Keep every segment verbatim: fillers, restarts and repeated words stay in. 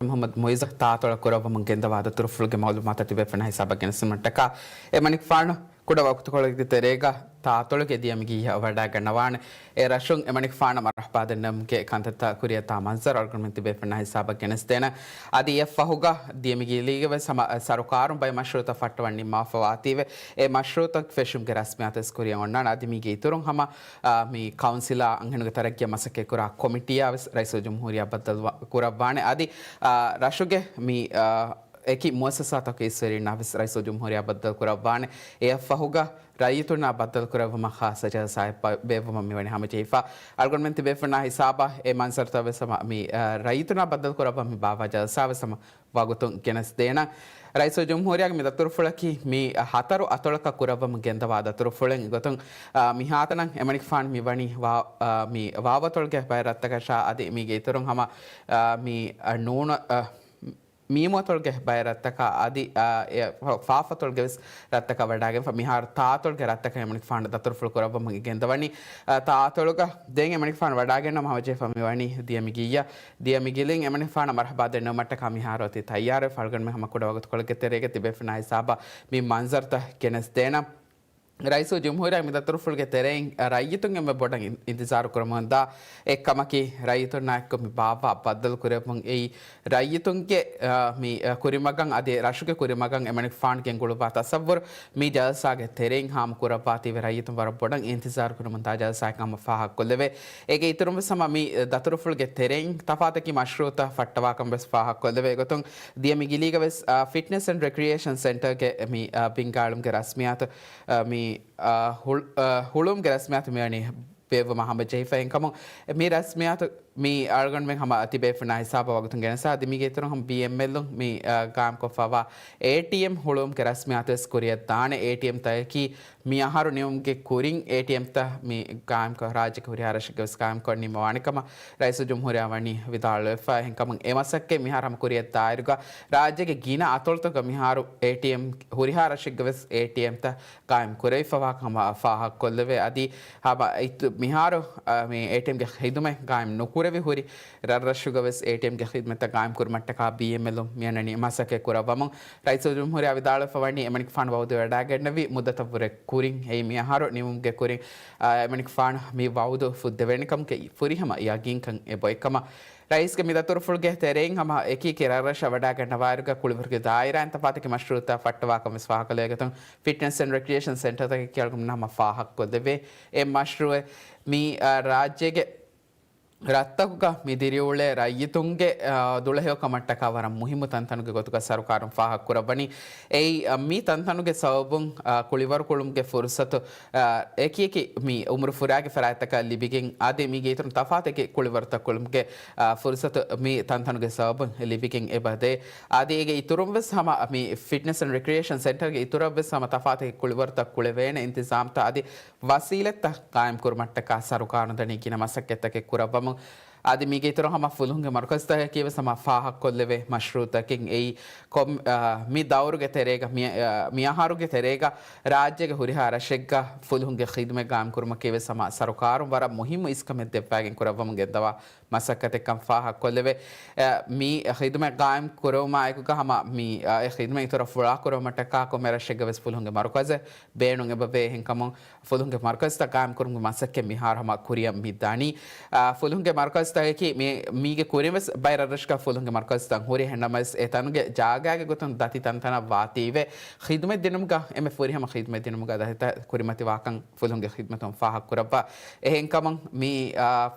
މުޙައްމަދު މުޢިއްޒު ތާއަތޮޅަށް ކުރައްވަމުން ގެންދަވާ ދަތުރުފުޅުގެ މަޢުލޫމާތަށް ތިބޭފުޅުންނާ ހިސާބަށް ގެނެސްދިނުމަށްޓަކާ، އެމަނިކުފާނު ކުޑަ ވަގުތުކޮޅެއްގެ ތެރޭގަ ތާއަތޮޅުގެ ދިޔަމިގިއްޔާ ވަޑައިގަންނަވާނެ. އެ ރަށުން އެމަނިކުފާނަށް މަރުޙަބާ ދެންނެވުމުގެ ކަންތައްތައް ކުރިއަށްދާ މަންޒަރު އަޅުގަނޑުމެން ތިބޭފުޅުންނާ ހިސާބަށް ގެނެސްދޭނަން. އަދި އެއަށްފަހުގަ ދިޔަމިގިލީގަ ވެސް ހަމަ ސަރުކާރުން ބައެއް މަޝްރޫޢުތައް ފައްޓަވަން ނިންމާފަވާތީވެ، އެ މަޝްރޫޢުތައް ފެށުމުގެ ރަސްމިއްޔާތު ވެސް ކުރިއަށް އޮންނާނެ. އަދި މީގެ އިތުރުން ހަމަ، އާ، މި ކައުންސިލާ އަންހެނުންގެ ތަރައްގީއަށް މަސައްކަތްކުރާ ކޮމިޓީއާ ވެސް ރައީސުލްޖުމްހޫރިއްޔާ ބައްދަލު ކުރައްވާނެ. އަދި، އާ، ރަށުގެ މި، އާ، އެކި މުއައްސަސާތަކުގެ އިސްވެރިންނާ ވެސް ރައީސުލްޖުމްހޫރިއްޔާ ބައްދަލު ކުރައްވާނެ. އެއަށްފަހުގަ ރައްޔިތުންނާ ބައްދަލުކުރެއްވުމަށް ޚާއްޞަ ޖަލްސާއެއް ބޭއްވުމަށް މިވަނީ ހަމަޖެހިފަ. އަޅުގަނޑުމެން ތިބޭފުޅުންނާ ހިސާބަށް އެ މަންޒަރުތައް ވެސް ހަމަ މި، އަ، ރައްޔިތުންނާ ބައްދަލުކުރައްވަން މި ބާއްވާ ޖަލްސާ ވެސް ހަމަ ވަގުތުން ގެނެސްދޭނަން. ރައީސުލްޖުމްހޫރިއްޔާގެ މި ދަތުރުފުޅަކީ މި ހަތަރު އަތޮޅަކަށް ކުރައްވަމުން ގެންދަވާ ދަތުރުފުޅެއް. އެގޮތުން، އަ، މިހާތަނަށް އެމަނިކުފާނު މި ވަނީ ވާ-، އަ، މި ވާވަތޮޅުގެ ބައެއް ރަށްތަކަށާ އަދި މީގެ އިތުރުން ހަމަ، އަ، މި، އަ، ނޫނަ-، އަ، މީމުއަތޮޅުގެ ބައެއް ރަށްތަކާ އަދި، އާ، އެ، ފާފަތޮޅުގެ ވެސް ރަށްތަކަށް ވަޑައިގެންފަ. މިހާރު ތާއަތޮޅުގެ ރަށްތަކަށް އެމަނިކުފާނު ދަތުރުފުޅު ކުރައްވަމުން ގެންދަވަނީ. އާ، ތާއަތޮޅުގަ ދެން އެމަނިކުފާނު ވަޑައިގަންނަވަމުން ހަމަޖެހިފަ މިވަނީ ދިޔަމިގިއްޔާ. ދިޔަމިގިލިން އެމަނިކުފާނަށް މަރުޙަބާ ދެންނެވުމަށްޓަކާ މިހާރު އޮތީ ތައްޔާރުވެފަ. އަޅުގަނޑުމެން ހަމަ ކުޑަ ވަގުތުކޮޅެއްގެ ތެރޭގަ ތިބޭފުޅުންނާ ހިސާބަށް މި މަންޒަރުތައް ގެނެސްދޭނަން. ރައީސުލްޖުމްހޫރިއްޔާ މި ދަތުރުފުޅުގެ ތެރެއިން ރައްޔިތުން އެންމެ ބޮޑަށް އިން-، އިންތިޒާރު ކުރަމުންދާ އެއްކަމަކީ، ރައްޔިތުންނާއެކު މި ބާއްވާ ބައްދަލު ކުރެއްވުން އެއީ، ރައްޔިތުންގެ، އާ، މި، އާ، ކުރިމަގަށް އަދި ރަށުގެ ކުރިމަގަށް އެމަނިކުފާނު ގެންގުޅުއްވާ ތަސައްވުރު މި ޖަލްސާގެ ތެރެއިން ހާމަކުރައްވާތީވެ، ރައްޔިތުން ވަރަށް ބޮޑަށް އިންތިޒާރު ކުރަމުންދާ ޖަލްސާއެއް ހަމަ ފާހަގަކޮށްލެވޭ. އޭގެ އިތުރުން ވެސް ހަމަ މި ދަތުރުފުޅުގެ ތެރެއިން ތަފާތަކީ މަޝްރޫޢުތައް ފައްޓަވާކަން ވެސް ފާހަގަކޮށްލެވޭ. އެގޮތުން ދިޔަ މި ގިލީގަ ވެސް، އާ، ފިޓްނެސް އެންޑް ރެކްރިއޭޝަން ސެންޓަރގެ މި، އާ، ބިންގާޅުމުގެ ރަސްމިއްޔާތު، އާ، މި، އާ، ހުޅު-، އާ، ހުޅުވުމުގެ ރަސްމިއްޔާތު މިވަނީ ބޭއްވުމަށް ހަމަޖެހިފަ. އެހެންކަމުން މި ރަސްމިއްޔާތު މި އަޅުގަނޑުމެން ހަމަ ތިބޭފުޅުންނާ ހިސާބަށް ވަގުތުން ގެނެސްދޭނަން. އަދި މީގެ އިތުރުން ހަމަ ބީއެމްއެލުން މި، އާ، ގާއިމްކޮށްފައިވާ އޭޓީއެމް ހުޅުވުމުގެ ރަސްމިއްޔާތު ވެސް ކުރިއަށް ދާނެ. އޭޓީއެމްތަކަކީ މި އަހަރު ނިމުމުގެ ކުރިން އޭޓީއެމްތައް މި ގާއިމްކޮށް، ރާއްޖޭގެ ހުރިހާ ރަށެއްގަ ވެސް ގާއިމްކޮށް ނިންމަވާނެ ކަމަށް ރައީސުލްޖުމްހޫރިއްޔާ ވަނީ ވިދާޅުވެފަ. އެހެންކަމުން އެ މަސައްކަތް މިހާރު ހަމަ ކުރިއަށް ދާއިރުގަ ރާއްޖޭގެ ގިނަ އަތޮޅުތަކުގަ މިހާރު އޭޓީއެމް ހުރިހާ ރަށެއްގަ ވެސް އޭޓީއެމްތައް ގާއިމް ކުރެވިފަވާ ކަމަށް ފާހަގަކޮށްލެވޭ. އަދި ހަމަ އިތު-، މިހާރު، އަ، މި އޭޓީއެމްގެ ޚިދުމަތް ގާއިމް ނުކުރެވި ހުރި ރަށްރަށުގަ ވެސް އޭޓީއެމްގެ ޚިދުމަތްތައް ގާއިމް ކުރުމަށްޓަކާ ބީއެމްއެލުން މިއަންނަނީ މަސައްކަތް ކުރައްވަމުން. ރައީސުލްޖުމްހޫރިއްޔާ ވިދާޅުވެފަ ވަނީ އެމަނިކުފާނު ވައުދު ވެވަޑައިގެންނެވި މުއްދަތަށްވުރެ ކުރިން އެއީ މި އަހަރު ނިމުމުގެ ކުރިން، އަ، އެމަނިކުފާނު މި ވައުދު ފުއްދެވޭނެ ކަމުގެ ފުރިހަމަ ޔަގީންކަން އެބައޮތް ކަމަށް ރައީސްގެ މި ދަތުރުފުޅުގެ ތެރެއިން ހަމަ އެކި އެކި ރަށްރަށަށް ވަޑައިގަންނަވާއިރުގަ ކުޅިވަރުގެ ދާއިރާއިން ތަފާތު އެކި މަޝްރޫޢުތައް ފައްޓަވާކަން ވެސް ފާހަގަކޮށްލެވޭ. އެގޮތުން ފިޓްނެސް އެންޑް ރެކްރިއޭޝަން ސެންޓަރތަކަކީ އަޅުގަނޑުމެންނަށް ހަމަ ފާހަގަކޮށްލެވޭ އެއް މަޝްރޫޢެއް. މި، އަ، ރާއްޖޭގެ ރަށްތަކުގަ މި ދިރިއުޅޭ ރައްޔިތުންގެ، އަ، ދުޅަހެޔޮކަމަށްޓަކާ ވަރަށް މުހިއްމު ތަންތަނުގެ ގޮތުގަ ސަރުކާރުން ފާހަގަކުރައްވަނީ. އެއީ، އަ، މި ތަންތަނުގެ ސަބަބުން، އަ، ކުޅިވަރު ކުޅުމުގެ ފުރުސަތު، އަ، އެކިއެކި މި އުމުރު ފުރާގެ ފަރާތްތަކަށް ލިބިގެން، އަދި މީގެ އިތުރުން ތަފާތެކި ކުޅިވަރުތައް ކުޅުމުގެ، އަ، ފުރުސަތު މި ތަންތަނުގެ ސަބަބުން ލިބިގެން އެބަދޭ. އަދި އޭގެ އިތުރުން ވެސް ހަމަ މި ފިޓްނެސް އެންޑް ރެކްރިއޭޝަން ސެންޓަރގެ އިތުރަށް ވެސް ހަމަ ތަފާތެކި ކުޅިވަރުތައް ކުޅެވޭނެ އިންތިޒާމްތައް އަދި ވަސީލަތްތައް ގާއިމް ކުރުމަށްޓަކާ ސަރުކާރުން ދަނީ ގިނަ މަސައްކަތްތަކެއް ކުރައްވަމުން. އަދި މީގެ އިތުރުން ހަމަ ފުލުހުންގެ މަރުކަޒުތަކަކީ ވެސް ހަމަ ފާހަގަކޮށްލެވޭ މަޝްރޫޢުތަކެއް އެއީ. ކޮން-، އާ، މި ދައުރުގެ ތެރޭގަ، މި-، އާ، މި އަހަރުގެ ތެރޭގަ ރާއްޖޭގެ ހުރިހާ ރަށެއްގަ ފުލުހުންގެ ޚިދުމަތް ގާއިމް ކުރުމަކީ ވެސް ހަމަ ސަރުކާރުން ވަރަށް މުހިއްމު އިސްކަމެއް ދެއްވާގެން ކުރައްވަމުން ގެންދަވާ މަސައްކަތެއްކަން ފާހަގަކޮށްލެވޭ. އެ، މި ޚިދުމަތް ގާއިމް ކުރެވުމާ އެކުގަ ހަމަ މި، އެ، ޚިދުމަތް އިތުރަށް ފުޅާކުރުމަށްޓަކާ ކޮންމެ ރަށެއްގަ ވެސް ފުލުހުންގެ މަރުކަޒެއް ބޭނުން އެބަވޭ. އެހެންކަމުން ފުލުހުންގެ މަރުކަޒުތައް ގާއިމް ކުރުމުގެ މަސައްކަތް މިހާރު ހަމަ ކުރިއަށް މި ދަނީ. އަ، ފުލުހުންގެ މަރުކަޒުތަކަކީ މި، މީގެ ކުރިން ވެސް ބައެއް ރަށްރަށުގަ ފުލުހުންގެ މަރުކަޒުތައް ހުރި. އެހެންނަމަވެސް އެ ތަނުގެ ޖާގައިގެ ގޮތުން ދަތި ތަންތަނަށް ވާތީވެ ޚިދުމަތް ދިނުމުގަ އެންމެ ފުރިހަމަ ޚިދުމަތް ދިނުމުގަ ދަތިތައް ކުރިމަތިވާކަން ފުލުހުންގެ ޚިދުމަތުން ފާހަގަކުރައްވާ. އެހެންކަމުން މި، އާ،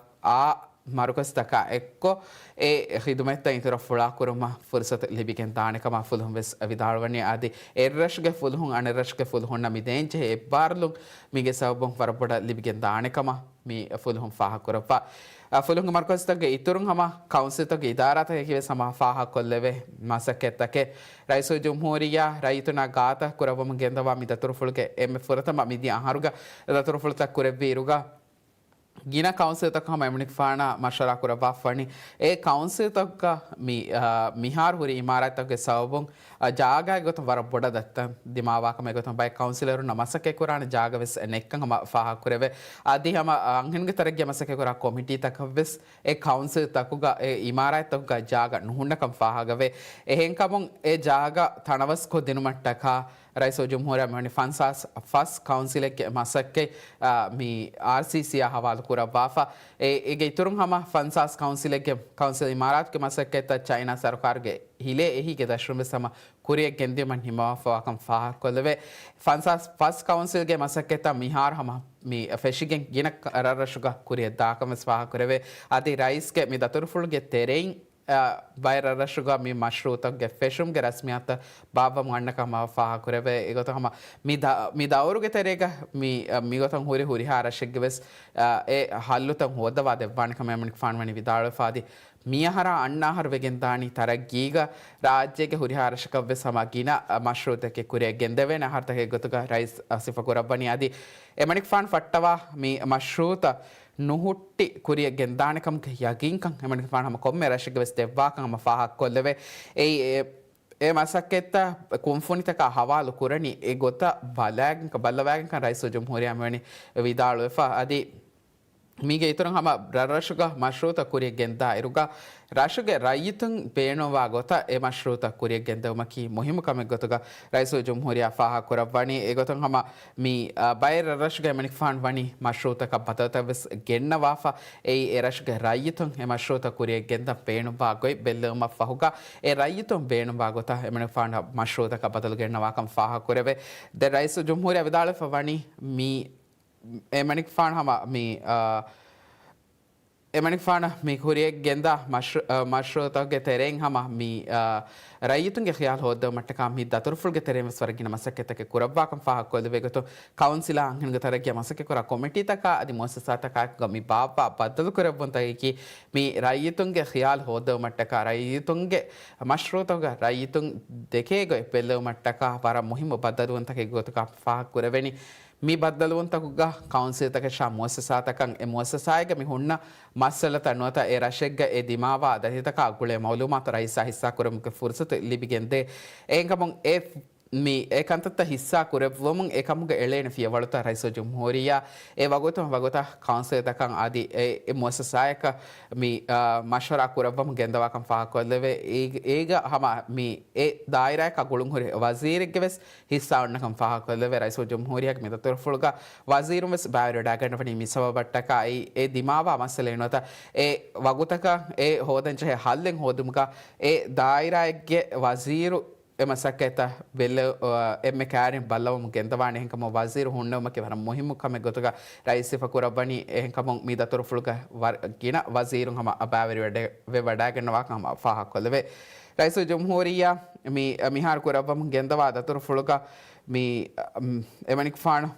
އާ މަރުކަޒުތަކާ އެއްކޮށް، އެ ޚިދުމަތްތައް އިތުރަށް ފުޅާކުރުމަށް ފުރުސަތު ލިބިގެން ދާނެކަމަށް ފުލުހުން ވެސް ވިދާޅުވަނީ. އަދި އެއްރަށުގެ ފުލުހުން އަނެއްރަށުގެ ފުލުހުންނަށް މި ދޭންޖެހޭ އެއްބާރުލުން މީގެ ސަބަބުން ވަރަށް ބޮޑަށް ލިބިގެން ދާނެކަމަށް މި ފުލުހުން ފާހަގަކުރައްވާ. އަ، ފުލުހުންގެ މަރުކަޒުތަކުގެ އިތުރުން ހަމަ ކައުންސިލްތަކުގެ އިދާރާތަކަކީ ވެސް ހަމަ ފާހަގަކޮށްލެވޭ މަސައްކަތްތަކެއް. ރައީސުލްޖުމްހޫރިއްޔާ ރައްޔިތުންނާ ގާތަށް ކުރައްވަމުން ގެންދަވާ މި ދަތުރުފުޅުގެ އެންމެ ފުރަތަމަ މިދިޔަ އަހަރުގަ ދަތުރުފުޅުތައް ކުރެއްވިއިރުގަ، ގިނަ ކައުންސިލްތަކު ހަމަ އެމަނިކުފާނާ މަޝްވަރާ ކުރައްވާފަ ވަނީ، އެ ކައުންސިލްތަކުގަ މި، އާ، މިހާރު ހުރި އިމާރާތްތަކުގެ ސަބަބުން، އާ، ޖާގާގެ ގޮތުން ވަރަށް ބޮޑަށް ދަތިތަން ދިމާވާކަމަށް އެގޮތުން ބައެއް ކައުންސިލަރުންނަށް މަސައްކަތްކުރާނެ ޖާގަ ވެސް ނެތްކަން ހަމަ ފާހަގަކުރެވޭ. އަދި ހަމަ އަންހެނުންގެ ތަރައްގީއަށް މަސައްކަތްކުރާ ކޮމިޓީތަކަށް ވެސް އެ ކައުންސިލްތަކުގަ އެ އިމާރާތްތަކުގަ ޖާގަ ނުހުންނަކަން ފާހަގަވޭ. އެހެންކަމުން އެ ޖާގަ ތަނަވަސްކޮށްދިނުމަށްޓަކާ ރައީސުލްޖުމްހޫރިއްޔާ މިވަނީ ފަންސާސް ފަސް ކައުންސިލެއްގެ މަސައްކަތް، އާ، މި އާރްސީސީއާ ހަވާލު ކުރައްވާފަ. އެ، އޭގެ އިތުރުން ހަމަ ފަންސާސް ކައުންސިލެއްގެ ކައުންސިލް އިމާރާތުގެ މަސައްކަތްތައް ޗައިނާ ސަރުކާރުގެ ހިލޭ އެހީގެ ދަށުން ވެސް ހަމަ ކުރިއަށް ގެންދިޔުމަށް ނިންމަވާފަވާކަން ފާހަގަކޮށްލެވޭ. ފަންސާސް ފަސް ކައުންސިލްގެ މަސައްކަތްތައް މިހާރު ހަމަ މި ފެށިގެން ގިނަ ރަށްރަށުގަ ކުރިއަށް ދާކަން ވެސް ފާހަގަކުރެވޭ. އަދި ރައީސްގެ މި ދަތުރުފުޅުގެ ތެރެއިން، އަ، ބައެއް ރަށްރަށުގަ މި މަޝްރޫއުތަކުގެ ފެށުމުގެ ރަސްމިއްޔާތުތައް ބާއްވަމުން އަންނަކަމަށް ފާހަގަކުރެވޭ. އެގޮތުން ހަމަ މި ދަ-، މި ދައުރުގެ ތެރޭގަ މި، އަ، މިގޮތަށް ހުރި ހުރިހާ ރަށެއްގެ ވެސް، އަ، އެ ހައްލުތައް ހޯއްދަވާ ދެއްވާނެ ކަމަށް އެމަނިކުފާނު ވަނީ ވިދާޅުވެފަ. އަދި މިއަހަރާ އަންނަ އަހަރު ވެގެން ދާނީ ތަރައްގީގަ ރާއްޖޭގެ ހުރިހާ ރަށަކަށް ވެސް ހަމަ ގިނަ، އަ، މަޝްރޫއުތަކެއް ކުރިއަށް ގެންދެވޭނެ އަހަރުތަކެއް ގޮތުގަ ރައީސް، އަ، ސިފަކުރައްވަނީ. އަދި އެމަނިކުފާނު ފައްޓަވާ މި މަޝްރޫއުތައް ނުހުއްޓި ކުރިއަށް ގެންދާނެކަމުގެ ޔަގީންކަން އެމަނިކުފާނު ހަމަ ކޮންމެ ރަށެއްގެ ވެސް ދެއްވާކަން ހަމަ ފާހަގަކޮށްލެވޭ. އެއީ އެ، އެ މަސައްކަތްތައް ކުންފުނިތަކާ ހަވާލު ކުރަނީ އެ ގޮތަށް ބަލާގެން، ބައްލަވާގެންކަން ރައީސުލްޖުމްހޫރިއްޔާ މިވަނީ ވިދާޅުވެފަ. އަދި މީގެ އިތުރުން ހަމަ ރަށްރަށުގަ މަޝްރޫއުތައް ކުރިއަށް ގެންދާ އިރުގަ، ރަށުގެ ރައްޔިތުން ބޭނުންވާ ގޮތަށް އެ މަޝްރޫއުތައް ކުރިއަށް ގެންދެވުމަކީ މުހިއްމު ކަމެއް ގޮތުގަ ރައީސުލްޖުމްހޫރިއްޔާ ފާހަގަކުރައްވަނީ. އެގޮތުން ހަމަ މި، އަ، ބައެއް ރަށްރަށުގަ އެމަނިކުފާނު ވަނީ މަޝްރޫއުތަކަށް ބަދަލުތައް ވެސް ގެންނަވާފަ. އެއީ އެ ރަށުގެ ރައްޔިތުން އެ މަޝްރޫއުތައް ކުރިއަށް ގެންދަން ބޭނުންވާ ގޮތް ބެއްލެވުމަށް ފަހުގަ، އެ ރައްޔިތުން ބޭނުންވާ ގޮތަށް އެމަނިކުފާނު މަޝްރޫއުތަކަށް ބަދަލު ގެންނަވާކަން ފާހަގަކުރެވޭ. ދެން ރައީސުލްޖުމްހޫރިއްޔާ ވިދާޅުވެފަ ވަނީ މި އެމަނިކުފާނު ހަމަ މި، އާ، އެމަނިކުފާނަށް މި ކުރިއަށް ގެންދާ މަޝްރޫ-، އާ، މަޝްރޫއުތަކުގެ ތެރެއިން ހަމަ މި، އާ، ރައްޔިތުންގެ ޚިޔާލު ހޯއްދެވުމަށްޓަކާ މި ދަތުރުފުޅުގެ ތެރެއިން ވެސް ވަރަށް ގިނަ މަސައްކަތްތަކެއް ކުރައްވާކަން ފާހަގަކޮށްލެވޭ. ގޮތުން ކައުންސިލާ އަންހެނުންގެ ތަރައްގީއަށް މަސައްކަތްކުރާ ކޮމިޓީތަކާ އަދި މުއައްސަސާތަކާއެކުގަ މި ބާއްވާ ބައްދަލުކުރެއްވުންތަކަކީ މި ރައްޔިތުންގެ ޚިޔާލު ހޯއްދެވުމަށްޓަކާ ރައްޔިތުންގެ މަޝްރޫއުތަކުގަ ރައްޔިތުން ދެކޭ ގޮތް ބެއްލެވުމަށްޓަކާ ވަރަށް މުހިއްމު ބައްދަލުވުންތަކެއް ގޮތުގަ ފާހަގަކުރެވެނީ. މި ބައްދަލުވުންތަކުގަ ކައުންސިލްތަކަށާ މުއައްސަސާތަކަށް އެ މުއައްސަސާއެއްގަ މި ހުންނަ މައްސަލަތައް ނުވަތަ އެ ރަށެއްގަ އެ ދިމާވާ ދަތިތަކާ ގުޅޭ މައުލޫމާތު ރައީސާ ހިއްސާކުރުމުގެ ފުރުސަތު ލިބިގެންދޭ. އެހެންކަމުން އެ މި އެ ކަންތައްތައް ހިއްސާ ކުރެއްވުމުން އެ ކަމުގެ އެޅޭނެ ފިޔަވަޅުތައް ރައީސުލްޖުމްހޫރިއްޔާ އެ ވަގުތުން ވަގުތަށް ކައުންސިލްތަކަށް އަދި އެ، އެ މުއައްސަސާއަކަށް މި، އާ، މަޝްވަރާ ކުރައްވަމުން ގެންދަވާކަން ފާހަގަކޮށްލެވޭ. އޭގ-، އޭގަ ހަމަ މި އެ ދާއިރާއަކާ ގުޅުންހުރި ވަޒީރެއްގެ ވެސް ހިއްސާ އޮންނަކަން ފާހަގަކޮށްލެވޭ. ރައީސުލްޖުމްހޫރިއްޔާގެ މި ދަތުރުފުޅުގަ ވަޒީރުން ވެސް ބައިވެރިވެވަޑައިގަންނަވަނީ މި ސަބަބަށްޓަކާއި، އެ ދިމާވާ މައްސަލައެއް ނުވަތަ އެ ވަގުތަކަށް އެ ހޯދަންޖެހޭ ހައްލެއް ހޯދުމުގަ އެ ދާއިރާއެއްގެ ވަޒީރު އެ މަސައްކަތްތައް ބެއްލެ-، އަ، އެންމެ ކައިރިން ބައްލަވަމުން ގެންދަވާނެ. އެހެންކަމުން ވަޒީރު ހުންނެވުމަކީ ވަރަށް މުހިއްމު ކަމެއް ގޮތުގަ ރައީސް ސިފަކުރައްވަނީ. އެހެންކަމުން މި ދަތުރުފުޅުގަ ވަރަށް ގިނަ ވަޒީރުން ހަމަ ބައިވެރިވެވަޑައިގަންނަވާކަން ހަމަ ފާހަގަކޮށްލެވޭ. ރައީސުލްޖުމްހޫރިއްޔާ މި، މިހާރު ކުރައްވަމުން ގެންދަވާ ދަތުރުފުޅުގަ މި، އަ، އެމަނިކުފާނު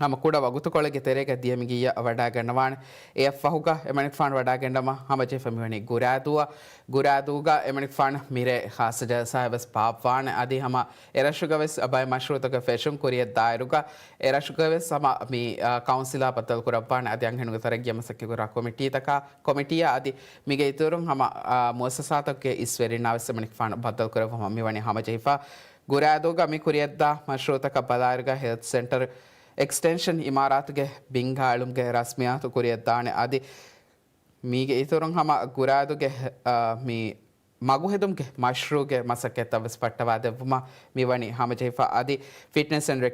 ހަމަ ކުޑަ ވަގުތުކޮޅެއްގެ ތެރޭގަ ދިޔަ މި ގިޔަ ވަޑައިގަންނަވާނެ. އެއަށްފަހުގަ އެމަނިކުފާނު ވަޑައިގެންނަވާ ހަމަޖެހިފަ މިވަނީ ގުރާދޫއަށް. ގުރާދޫގަ އެމަނިކުފާނު މިރޭ ޚާއްޞަ ޖަލްސާއެއް ވެސް ބާއްވާނެ. އަދި ހަމަ އެރަށުގަ ވެސް ބައެއް މަޝްރޫއުތަކުގެ ފެށުން ކުރިއަށް ދާއިރުގަ އެރަށުގަ ވެސް ހަމަ މި، އާ، ކައުންސިލާ ބައްދަލުކުރައްވާނެ. އަދި އަންހެނުންގެ ތަރައްގީއަށް މަސައްކަތްކުރާ ކޮމިޓީތަކާ، ކޮމިޓީއާ އަދި މީގެ އިތުރުން ހަމަ، އާ، މުއައްސަސާތަކުގެ އިސްވެރިންނާ ވެސް އެމަނިކުފާނު ބައްދަލުކުރައްވަމުން މިވަނީ ހަމަޖެހިފަ. ގުރާދޫގަ މި ކުރިއަށްދާ މަޝްރޫއުތަކަށް ބަލާއިރުގަ ހެލްތް ސެންޓަރ އެކްސްޓެންޝަން އިމާރާތުގެ ބިންގާއެޅުމުގެ ރަސްމިއްޔާތު ކުރިއަށްދާނެ. އަދި މީގެ އިތުރުން ހަމަ ގުރާދޫގެ، އަ، މި މަގުހެދުމުގެ މަޝްރޫއުގެ މަސައްކަތްތައް ވެސް ފައްޓަވާދެއްވުމަށް މިވަނީ ހަމަޖެހިފަ. އަދި ފިޓްނެސް އެންޑް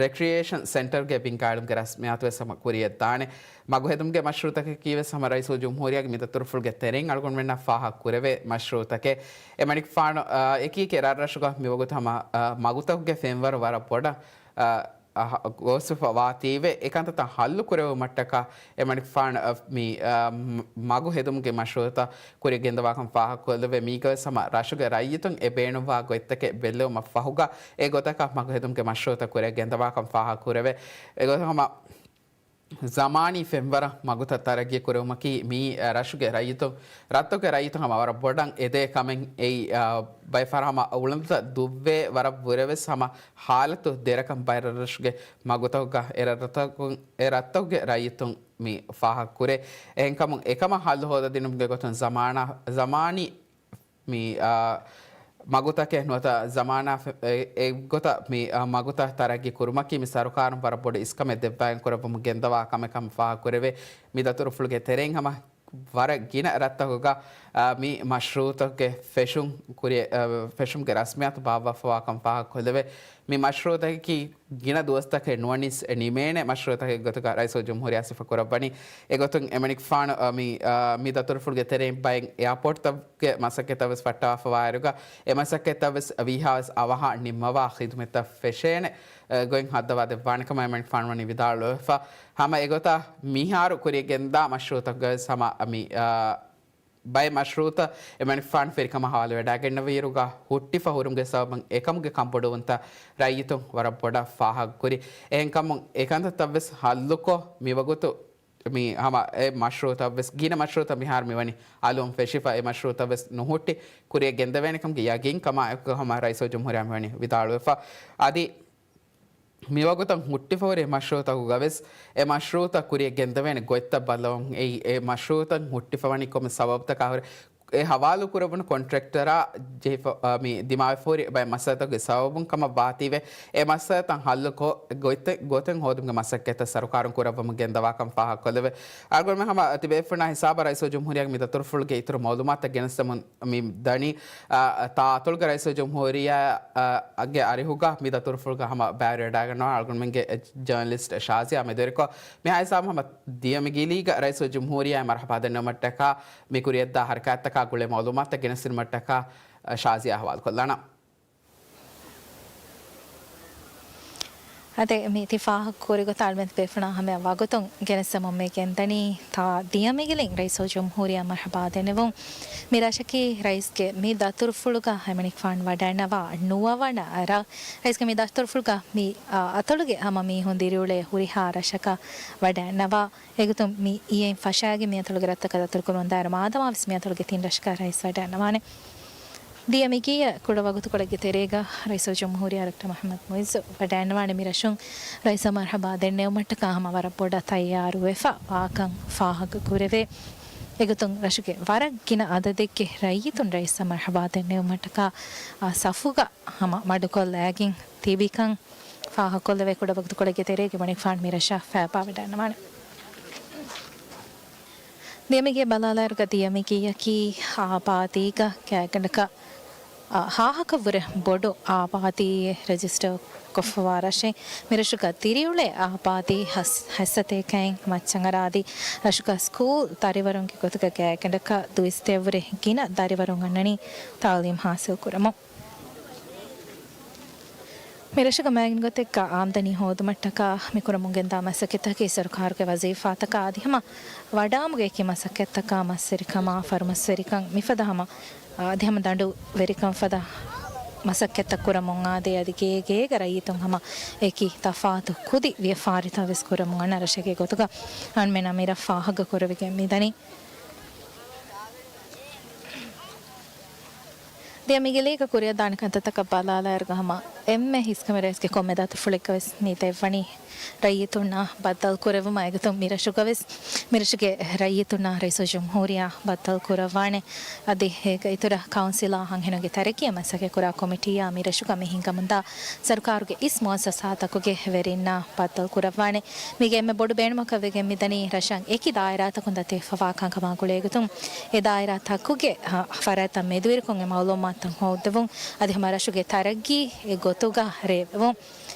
ރެކްރިއޭޝަން ސެންޓަރގެ ބިންގާއެޅުމުގެ ރަސްމިއްޔާތު ވެސް ހަމަ ކުރިއަށްދާނެ. މަގުހެދުމުގެ މަޝްރޫއުތަކަކީ ވެސް ހަމަ ރައީސުލްޖުމްހޫރިއްޔާގެ މި ދަތުރުފުޅުގެ ތެރެއިން އަޅުގަނޑުމެންނަށް ފާހަގަކުރެވޭ މަޝްރޫއުތަކެއް. އެމަނިކުފާނު، އާ، އެކިއެކި ރަށްރަށުގަ މިވަގުތު ހަމަ، އާ، މަގުތަކުގެ ފެންވަރު ވަރަށް ބޮޑަށް، އާ، އަހަ، ގޯސްވެފަ ވާތީވެ، އެކަންތައްތައް ހައްލު ކުރެވުމަށްޓަކާ އެމަނިކުފާނު، އަ، މި، އަ، މަ-، މަގު ހެދުމުގެ މަޝްރޫއުތައް ކުރިއަށް ގެންދަވާކަން ފާހަގަކޮށްލެވޭ. މީގަވެސް ހަމަ ރަށުގެ ރައްޔިތުން އެ ބޭނުންވާ ގޮތްތަކެއް ބެއްލެވުމަށް ފަހުގަ އެ ގޮތަކަށް މަގު ހެދުމުގެ މަޝްރޫއުތައް ކުރިއަށް ގެންދަވާކަން ފާހަގަކުރެވޭ. އެގޮތަށް ހަމަ ޒަމާނީ ފެންވަރަށް މަގުތައް ތަރައްގީ ކުރެވުމަކީ މިއީ، އަ، ރަށުގެ ރައްޔިތުން، ރަށްތަކުގެ ރައްޔިތުން ހަމަ ވަރަށް ބޮޑަށް އެދޭ ކަމެއް. އެއީ، އަ، ބައެއް ފަހަރަށް ހަމަ އުޅަނދުތައް ދުއްވޭ ވަރަށް ވުރެވެސް ހަމަ ހާލަތު ދެރަކަން ބައެއް ރަށްރަށުގެ މަގުތަކުގަ އެ ރަށްތަކުން، އެ ރަށްތަކުގެ ރައްޔިތުން މި ފާހަގަކުރޭ. އެހެންކަމުން އެކަމަށް ހައްލު ހޯދަދިނުމުގެ ގޮތުން ޒަމާނާ، ޒަމާނީ މި، އާ، މަގުތަކެއް ނުވަތަ ޒަމާނާ ފެ-، އެ-، އެއްގޮތަށް މި، އާ، މަގުތައް ތަރައްގީ ކުރުމަކީ މި ސަރުކާރުން ވަރަށް ބޮޑު އިސްކަމެއް ދެއްވާގެން ކުރައްވަމުން ގެންދަވާ ކަމެއް ކަމަށް ފާހަގަކުރެވޭ. މި ދަތުރުފުޅުގެ ތެރެއިން ހަމަ ވަރަށް ގިނަ ރަށްތަކުގަ، އާ، މި މަޝްރޫއުތަކުގެ ފެށުން ކުރި-، އާ، ފެށުމުގެ ރަސްމިއްޔާތު ބާއްވާފަވާ ކަމަށް ފާހަގަކޮށްލެވޭ. މި މަޝްރޫއުތަކަކީ ގިނަ ދުވަސްތަކެއް ނުވަނީސް ނިމޭނެ މަޝްރޫއުތަކެއް ގޮތުގަ ރައީސުލްޖުމްހޫރިއްޔާ ސިފަކުރައްވަނީ. އެގޮތުން އެމަނިކުފާނު، އަ، މި، އަ، މި ދަތުރުފުޅުގެ ތެރެއިން ބައެއް އެއާޕޯޓްތައްގެ މަސައްކަތްތައް ވެސް ފައްޓަވާފަވާއިރުގަ، އެ މަސައްކަތްތައް ވެސް ވީހާވެސް އަވަހަށް ނިންމަވާ ޚިދުމަތްތައް ފެށޭނެ، އަ، ގޮތް ހައްދަވާ ދެއްވާނެ ކަމަށް އެމަނިކުފާނު ވަނީ ވިދާޅުވެފަ. ހަމަ އެގޮތަށް މިހާރު ކުރިއަށް ގެންދާ މަޝްރޫއުތަކުގަ ވެސް ހަމަ މި، އަ، ބައެއް މަޝްރޫއުތައް އެމަނިކުފާނު ފެރިކަމަށް ހަވާލުވެވަޑައިގަންނަވިއިރުގަ ހުއްޓިފަ ހުރުމުގެ ސަބަބުން އެކަމުގެ ކަންބޮޑުވުންތައް ރައްޔިތުން ވަރަށް ބޮޑަށް ފާހަގަކުރި. އެހެންކަމުން އެކަންތައްތައް ވެސް ހައްލުކޮށް، މިވަގުތު މި ހަމަ އެ މަޝްރޫއުތައް ވެސް، ގިނަ މަޝްރޫއުތައް މިހާރު މިވަނީ އަލުން ފެށިފަ، އެ މަޝްރޫއުތައް ވެސް ނުހުއްޓި ކުރިއަށް ގެންދެވޭނެ ކަމުގެ ޔަގީން ކަމާ އެކުގަ ހަމަ ރައީސުލްޖުމްހޫރިއްޔާ މިވަނީ ވިދާޅުވެފަ. އަދި މިވަގުތަށް ހުއްޓިފަހުރި މަޝްރޫއުތަކުގަ ވެސް އެ މަޝްރޫއުތައް ކުރިއަށް ގެންދެވޭނެ ގޮތްތައް ބައްލަވަން. އެއީ އެ މަޝްރޫއުތައް ހުއްޓިފަވަނީ ކޮންމެ ސަބަބުތަކާ ހުރެ، އެ ހަވާލު ކުރެވުނު ކޮންޓްރެކްޓަރާ ޖެހިފަ، އާ، މި ދިމާވެފަހުރި ބައެއް މައްސަލަތަކުގެ ސަބަބުން ކަމަށް ވާތީވެ، އެ މައްސަލަތައް ހައްލުކޮށް، ގޮތްތެއް، ގޮތެއް ހޯދުމުގެ މަސައްކަތްތައް ސަރުކާރުން ކުރައްވަމުން ގެންދަވާކަން ފާހަގަކޮށްލެވެ. އަޅުގަނޑުމެން ހަމަ ތިބޭފުޅުންނާ ހިސާބަށް ރައީސުލްޖުމްހޫރިއްޔާގެ މި ދަތުރުފުޅުގެ އިތުރު މައުލޫމާތުތައް ގެނެސްދެމުން މި ދަނީ، އާ، ތާ އަތޮޅުގެ ރައީސުލްޖުމްހޫރިއްޔާ، އާ، ގެ އަރިހުގަ މި ދަތުރުފުޅުގަ ހަމަ ބައިވެރިވެވަޑައިގަންނަވާ އަޅުގަނޑުމެންގެ ޖަރނަލިސްޓް ޝާޒިޔާ މެދުވެރިކޮށް، މިހާ ހިސާބުން ހަމަ ދިޔަ މިގިލީގަ ރައީސުލްޖުމްހޫރިއްޔާ މަރްހަބާ ދެންނެވުމަށްޓަކާ މި ކުރިއަށްދާ ހަރަކާތްތަކާ ގުޅޭ މައުލޫމާތުތައް ގެނެސްދިނުމަށްޓަކާ، އާ، ޝާޒިޔާ ހަވާލުކޮށްލާނަން. އަދި މި ތި ފާހަގަކުރި ގޮތަށް އަޅުމެން ބޭފުޅާ ހަމަޔަށް ވަގުތުން ގެނެސްދެމުން މި ގެންދަނީ ތާ ދިޔަ މިގިލިން ރައީސުލްޖުމްހޫރިއްޔާ މަރްހަބާ ދެންނެވުން. މި ރަށަކީ ރައީސްގެ މި ދަތުރުފުޅުގަ އެމަނިކުފާނު ވަޑައިންނަވާ ނުވަވަނަ ރަށް. ރައީސްގެ މި ދަތުރުފުޅުގަ މި، އާ، އަތޮޅުގެ ހަމަ މީހުން ދިރިއުޅޭ ހުރިހާ ރަށަކަށް ވަޑައިންނަވާ. އެގޮތުން މި އިއެއް ފަށާގެން މި އަތޮޅުގެ ރަށްތަކަށް ދަތުރުކުރުމުން ދާއިރު މާދަމާވެސް މި އަތޮޅުގެ ތިން ރަށަކަށް ރައީސް ވަޑައިންނަވާނެ. ދިޔަ މިގިޔަ ކުޑަ ވަގުތުކޮޅެއްގެ ތެރޭގަ ރައީސުލްޖުމްހޫރިއްޔާ ޑޮކްޓަރ މުޙައްމަދު މުޢިއްޒު ވަޑައިންނަވާނެ މި ރަށުން ރައީސަށް މަރްޙަބާ ދެންނެވުމަށްޓަކާ ހަމަ ވަރަށް ބޮޑަށް ތައްޔާރުވެފަ ވާކަން ފާހަގަކުރެވޭ. އެގޮތުން ރަށުގެ ވަރަށް ގިނަ އަދަދެއްގެ ރައްޔިތުން ރައީސަށް މަރްޙަބާ ދެންނެވުމަށްޓަކާ އާ ސަފުގަ ހަމަ މަޑުކޮށްލައިގެން ތިބިކަން ފާހަގަކޮށްލެވޭ. ކުޑަ ވަގުތުކޮޅެއްގެ ތެރޭގަ އެމަނިކުފާނު މި ރަށަށް ފައިބާވަޑައިންނަވާނެ. ދިޔަމިގިޔަ ބަލާލާއިރުގަ ދިޔަމިގިޔަކީ އާބާދީގަ ގާތްގަނޑަކަށް، އާ، ހާހަކަށްވުރެ ބޮޑު އާބާދީއެއް ރެޖިސްޓަރ ކޮށްފަވާ ރަށެއް. މިރަށުގަ ދިރިއުޅޭ އާބާދީ ހަސް-، ހައްސަތޭކައިން މައްޗަށްއަރާދީ، ރަށުގަ ސްކޫލް ދަރިވަރުންގެ ގޮތުގަ ގާތްގަނޑަކަށް ދުއިސައްތައެއްވުރެ ގިނަ ދަރިވަރުން އަންނަނީ ތަޢުލީމް ހާސިލް ކުރަމުން. މިރަށުގަ މައިގަނޑުގޮތެއްގަ އާމްދަނީ ހޯދުމަށްޓަކާ މިކުރަމުންގެންދާ މަސައްކަތަކީ ސަރުކާރުގެ ވަޒީފާތަކާ އަދި ހަމަ ވަޑާމުގެ އެކި މަސައްކަތްތަކާ މަސްވެރިކަމާ، ފަރުމަސްވެރިކަން މިފަދަ ހަމަ، އަދި ހަމަ ދަނޑުވެރިކަން ފަދަ މަސައްކަތްތައް ކުރަމުން އާދޭ، އަދި ގޭ ގޭގަ ރައްޔިތުން ހަމަ އެކި ތަފާތު ކުދި ވިޔަފާރިތައް ވެސް ކުރަމުން އަންނަ ރަށެއްގެ ގޮތުގަ އަންމެނަށް މިރަށް ފާހަގަ ކުރެވިގެން މިދަނީ. ދިޔަ މިގިލީގަ ކުރިއަށްދާނެ ކަންތައްތަކަށް ބަލާލާއިރުގަ ހަމަ އެންމެ ހިސްކަމެއް ރައީސްގެ ކޮންމެ ދަތުރުފުޅެއްގަ ވެސް މި ދެއްވަނީ ރައްޔިތުންނާ ބައްދަލު ކުރެއްވުމަށް. އެގޮތުން މިރަށުގަ ވެސް، މިރަށުގެ ރައްޔިތުންނާ ރައީސުލްޖުމްހޫރިއްޔާ ބައްދަލު ކުރައްވާނެ. އަދި އޭގަ އިތުރަށް ކައުންސިލާ ހަނގިހެނުންގެ ތަރައްގީއަށް މަސައްކަތް ކުރާ ކޮމިޓީއާ މިރަށުގަ މި ހިނގަމުންދާ ސަރުކާރުގެ އިސް މުއައްސަސާތަކުގެ ވެރިންނާ ބައްދަލު ކުރައްވާނެ. މީގެ އެންމެ ބޮޑު ބޭނުމަކަށް ވެގެން މިދަނީ ރަށަށް އެކި ދާއިރާތަކުން ދަތިވެފަވާ ކަންކަމާ ގުޅޭގޮތުން އެ ދާއިރާތަކުގެ، އަ، ފަރާތްތައް މެދުވެރިކޮށް އެ މައުލޫމާތުތައް ހޯއްދެވުން. އަދި ހަމަ ރަށުގެ ތަރައްގީ އެ ގޮތުގަ ރޭވެވުން.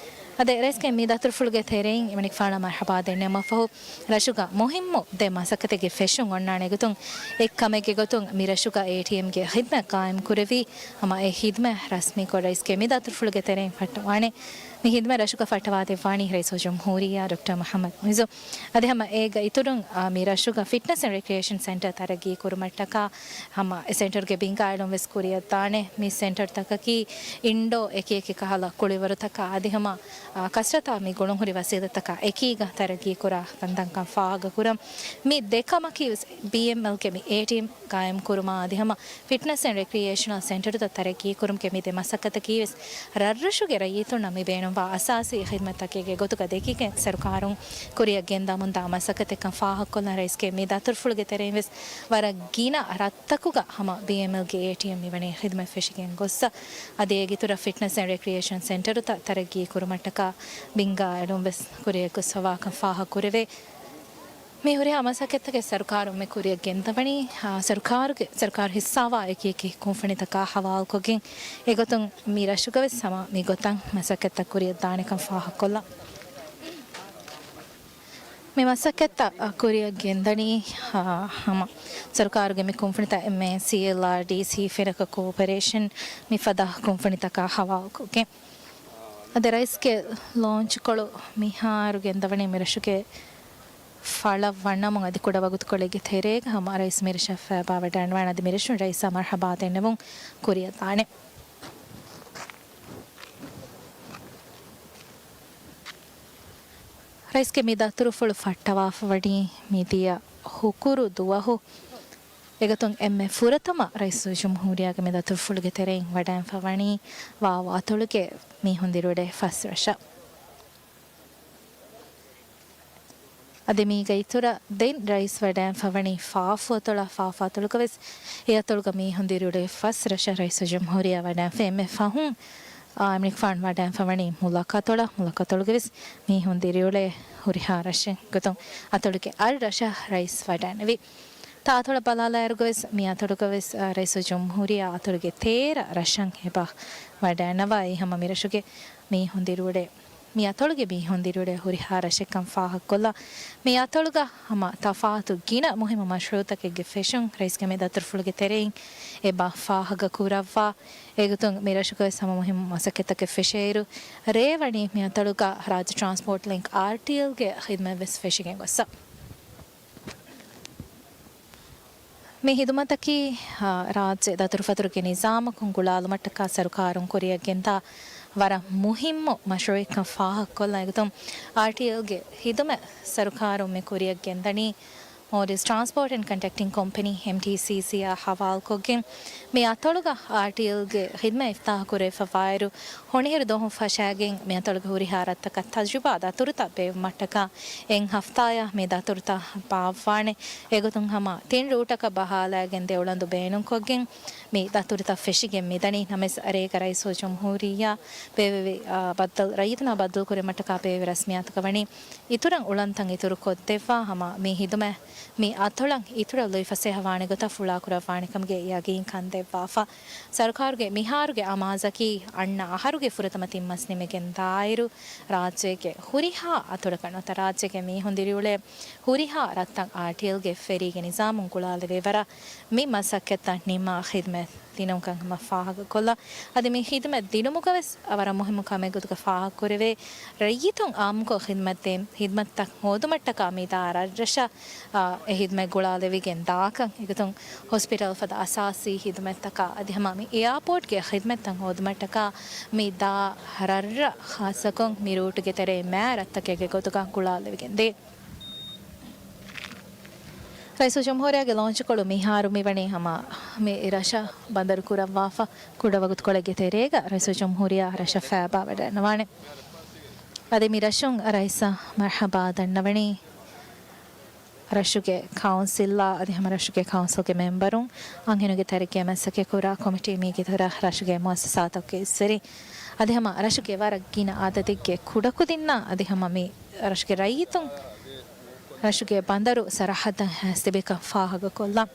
އަދި ރައީސްގެ މި ދަތުރުފުޅުގެ ތެރެއިން އެމަނިކުފާނަށް މަރްޙަބާ ދެންނެވުމަށްފަހު، ރަށުގަ މުހިއްމު ދެ މަސައްކަތެއްގެ ފެށުން އޮންނާނެ ގޮތުން އެއް ކަމެއްގެ ގޮތުން މި ރަށުގަ އޭޓީއެމްގެ ޚިދުމަތް ޤާއިމް ކުރެވި، ހަމަ އެ ޚިދުމަތް ރަސްމީކޮށް ރައީސްގެ މި ދަތުރުފުޅުގެ ތެރެއިން ފައްޓަވާނެ. މި ހިދުމަތް ރަށުގަ ފައްޓަވާދެއްވާނީ ރައީސުލްޖުމްހޫރިއްޔާ ޑޮކްޓަރ މުޙައްމަދު މުޢިއްޒު. އަދި ހަމަ އޭގަ އިތުރުން، އާ، މި ރަށުގަ ފިޓްނަސް އެންޑް ރެކްރިއޭޝަން ސެންޓަރ ތަރައްގީ ކުރުމަށްޓަކާ ހަމަ އެ ސެންޓަރުގެ ބިންގާ އެޅުން ވެސް ކުރިއަށްދާނެ. މި ސެންޓަރުތަކަކީ އިންޑޯ އެކިއެކި ކަހަލަ ކުޅިވަރުތަކާ އަދި ހަމަ، އާ، ކަސްރަތާ މި ގުޅުންހުރި ވަސީލަތްތަކާ އެކީގަ ތަރައްގީ ކުރާ ކަންތައްކަން ފާހަގަކުރަން. މި ދެ ކަމަކީ ވެސް ބީއެމްއެލްގެ މި އޭޓީއެމް ގާއިމް ކުރުމާ އަދި ހަމަ ފިޓްނަސް އެންޑް ރެކްރިއޭޝަނަލް ސެންޓަރުތައް ތަރައްގީ ކުރުމުގެ މި ދެ މަސައްކަތަކީ ވެސް ރަށްރަށުގެ ރައްޔިތުންނަށް މި ބޭނުންވާ އަސާސީ ޚިދުމަތްތަކެއްގެ ގޮތުގަ ދެކިގެން ސަރުކާރުން ކުރިއަށް ގެންދަމުންދާ މަސައްކަތެއްކަން ފާހަގަކޮށްލަން ރައީސްގެ މި ދަތުރުފުޅުގެ ތެރެއިން ވެސް ވަރަށް ގިނަ ރަށްތަކުގަ ހަމަ ބީއެމްއެލްގެ އޭޓީއެމް މިވަނީ ޚިދުމަތް ފެށިގެން ގޮއްސަ. އަދި އޭގެ އިތުރަށް ފިޓްނަސް އެންޑް ރެކްރިއޭޝަން ސެންޓަރުތައް ތަރައްގީ ކުރުމަށްޓަކާ ބިންގާ އެޅުން ވެސް ކުރިއަށް ގޮސްފަވާކަން ފާހަގަކުރެވޭ. މި ހުރިހާ މަސައްކަތްތަކެއް ސަރުކާރުން މި ކުރިއަށް ގެންދަވަނީ، އާ، ސަރުކާރުގެ، ސަރުކާރު ހިއްސާވާ އެކި އެކި ކުންފުނިތަކާ ހަވާލުކޮށްގެން. އެގޮތުން މި ރަށުގަވެސް ހަމަ މި ގޮތަށް މަސައްކަތްތައް ކުރިއަށްދާނެކަން ފާހަގަކޮށްލަން. މި މަސައްކަތްތައް ކުރިއަށް ގެންދަނީ، އާ، ހަމަ ސަރުކާރުގެ މި ކުންފުނިތައް އެމްއޭ، ސީއެލްއާރްޑީ، ސީފެނަކަ ކޯޕަރޭޝަން މިފަދަ ކުންފުނިތަކާ ހަވާލުކޮށްގެން. އަދި ރައީސްގެ ލޯންޗްކޮޅު މިހާރު ގެންދަވަނީ މި ރަށުގެ ފަޅަށް ވަންނަމުން އަދި ކުޑަ ވަގުތުކޮޅެއްގެ ތެރޭގަ ހަމަ ރައީސް މިރަށަށް ފައިބާވަޑައިންނަވާނެ. އަދި މިރަށުން ރައީސާ މަރްޙަބާ ދެންނެވުން ކުރިއަށްދާނެ. ރައީސްގެ މި ދަތުރުފުޅު ފައްޓަވާފަވަނީ މިދިޔަ ހުކުރު ދުވަހު. އެގޮތުން އެންމެ ފުރަތަމަ ރައީސުލްޖުމްހޫރިއްޔާގެ މި ދަތުރުފުޅުގެ ތެރެއިން ވަޑައިންފަވަނީ ވާވާ އަތޮޅުގެ މީހުން ދިރިއުޅޭ ފަސް ރަށަށް. އަދި މީގަ އިތުރަށް ދެން ރައީސް ވަޑައިންފަވަނީ ފާފު އަތޮޅަށް. ފާފު އަތޮޅުގަވެސް އެ އަތޮޅުގަ މީހުން ދިރިއުޅޭ ފަސް ރަށަށް ރައީސުލްޖުމްހޫރިއްޔާ ވަޑައިންފަ. އެންމެ ފަހުން، އާ، އެމަނިކުފާނު ވަޑައިންފަވަނީ މުލަކަތޮޅަށް. މުލަކަތޮޅުގަވެސް މީހުން ދިރިއުޅޭ ހުރިހާ ރަށެއް ގޮތުން އަތޮޅުގެ އަށް ރަށަށް ރައީސް ވަޑައިންނެވި. ތާ އަތޮޅަށް ބަލާލާއިރުގަވެސް މި އަތޮޅުގަވެސް، އާ، ރައީސުލްޖުމްހޫރިއްޔާ އަތޮޅުގެ ތޭރަ ރަށަށް އެބަ ވަޑައިންނަވާ. އެއީ ހަމަ މި ރަށުގެ މީހުން ދިރިއުޅޭ މި ᱟތޮޅުގެ މީހުން ދިރިއުޅޭ ހުރިހާ ރަށެއްކަން ފާހަގަކޮށްލާ، މި އަތޮޅުގަ ހަމަ ތަފާތު ގިނަ މުހިއްމު މަޝްރޫއުތަކެއްގެ ފެށުން ރައީސްގެ މި ދަތުރުފުޅުގެ ތެރެއިން އެބަ ފާހަގަކުރައްވާ. އެގޮތުން މި ރަށުގަވެސް ހަމަ މުހިއްމު މަސައްކަތްތަކެއް ފެށޭއިރު، ރޭވަނީ މި އަތޮޅުގަ ރާއްޖެ ޓްރާންސްޕޯޓް ލިންކް، އާރްޓީއެލް، ގެ ޚިދުމަތް ވެސް ފެށިގެން ގޮއްސަ. މި ހިދުމަތަކީ، އާ، ރާއްޖެ ދަތުރުފަތުރުގެ ނިޒާމަކުން ގުޅާލުމަށްޓަކާ ސަރުކާރުން ކުރިއަށްގެންދާ ވަރަށް މުހިއްމު މަޝްރޫއެއްކަން ފާހަގަކޮށްލަން. އެގޮތުން އާރްޓީއެލްގެ ހިދުމަތް ސަރުކާރުން މި ކުރިއަށްގެންދަނީ މޯލްޑިވްސް ޓްރާންސްޕޯޓް އެންޑް ކަންޑަކްޓިން ކޮމްޕެނީ، އެމްޓީސީސީ، އާ ހަވާލުކޮށްގެން. މި އަތޮޅުގަ އާރްޓީއެލްގެ ހިދުމަތް އިފްތާހު ކުރެވިފަވާއިރު، ހޮނިހިރު ދުވަހުން ފަށާގެން މި އަތޮޅުގެ ހުރިހާ ރަށްތަކަށް ތަޖުރިބާ ދަތުރުތައް ބޭއްވުމަށްޓަކާ އެއް ހަފްތާޔަށް މި ދަތުރުތައް ބާއްވާނެ. އެގޮތުން ހަމަ ތިން ރޫޓަކަށް ބަހާލައިގެން ދެ އުޅަނދު ބޭނުންކޮށްގެން މި ދަތުރުތައް ފެށިގެން މިދަނީ. ނަމަވެސް ރޭގަ ރައީސުލްޖުމްހޫރިއްޔާ ބޭއްވެވި، އާ، ބައްދަލު، ރައްޔިތުންނާ ބައްދަލުކުރުމަށްޓަކާ ބޭއްވެވި ރަސްމިއްޔާތުގަ ވަނީ އިތުރަށް އުޅަނދުތައް އިތުރުކޮށްދެއްވާ ހަމަ މި ހިދުމަތް މި އަތޮޅަށް އިތުރަށް ލުއިފަސޭހަވާނެ ގޮތަށް ފުޅާކުރައްވާނެކަމުގެ ޔަގީންކަން ދެއްވާފަ. ސަރުކާރުގެ މިހާރުގެ އަމާޒަކީ އަންނަ އަހަރުގެ ފުރަތަމަ ތިން މަސް ނިމިގެން ދާއިރު، ރާއްޖޭގެ ހުރިހާ އަތޮޅަކަށް ނުވަތަ ރާއްޖޭގެ މީހުން ދިރިއުޅޭ ހުރިހާ ރަށްތައް އާރްޓީއެލްގެ ފެރީގެ ނިޒާމުން ގުޅާލެވޭ ވަރަށް މި މަސައްކަތްތައް ނިންމާ ޚިދުމަތް ދިނުމުގަ ހަމަ ފާހަގަކޮށްލާ. އަދި މި ޚިދުމަތް ދިނުމުގަވެސް ވަރަށް މުހިއްމު ކަމެއް ގޮތުގަ ފާހަގަކުރެވޭ، ރައްޔިތުން އާއްމުކޮށް ޚިދުމަތްދޭ، ޚިދުމަތްތައް ހޯދުމަށްޓަކާ މިދާ ރަށްރަށަށް، އާ، އެ ޚިދުމަތް ގުޅާލެވިގެން ދާކަން. އެގޮތުން ހޮސްޕިޓަލް ފަދަ އަސާސީ ޚިދުމަތްތަކާ އަދި ހަމަ މި އެއާޕޯޓްގެ ޚިދުމަތްތައް ހޯދުމަށްޓަކާ މި ދާ ރަށްރަށް ޚާއްޞަކޮށް މި ރޫޓުގެ ތެރެއިން މާ ރަށްތަކެއްގެ ގޮތުގަ ގުޅާލެވިގެންދޭ. ރައީސުލްޖުމްހޫރިއްޔާގެ ލޯންޗުކޮޅު މިހާރު މިވަނީ ހަމަ މި ރަށަށް ބަނދަރު ކުރައްވާފަ. ކުޑަ ވަގުތުކޮޅެއްގެ ތެރޭގަ ރައީސުލްޖުމްހޫރިއްޔާ ރަށަށް ފައިބާވަޑައިގަންނަވާނެ. އަދި މި ރަށުން ރައީސަށް މަރްޙަބާ ދަންނަވަނީ ރަށުގެ ކައުންސިލްއާ އަދި ހަމަ ރަށުގެ ކައުންސިލްގެ މެމްބަރުން، އަންހެނުންގެ ތަރައްގީއާ މަސައްކަތްކުރާ ކޮމިޓީ، މީގެ އިތުރަށް ރަށުގެ މުއައްސަސާތަކުގެ އިސްވެރިން އަދި ހަމަ ރަށުގެ ވަރަށް ގިނަ އަދަދެއްގެ ކުޑަކުދިންނާ އަދި ހަމަ މި ރަށުގެ ރައްޔިތުން ރަށުގެ ބަނދަރު ސަރަހައްދަށް ހާސްތިބިކަން ފާހަގަކޮށްލަން.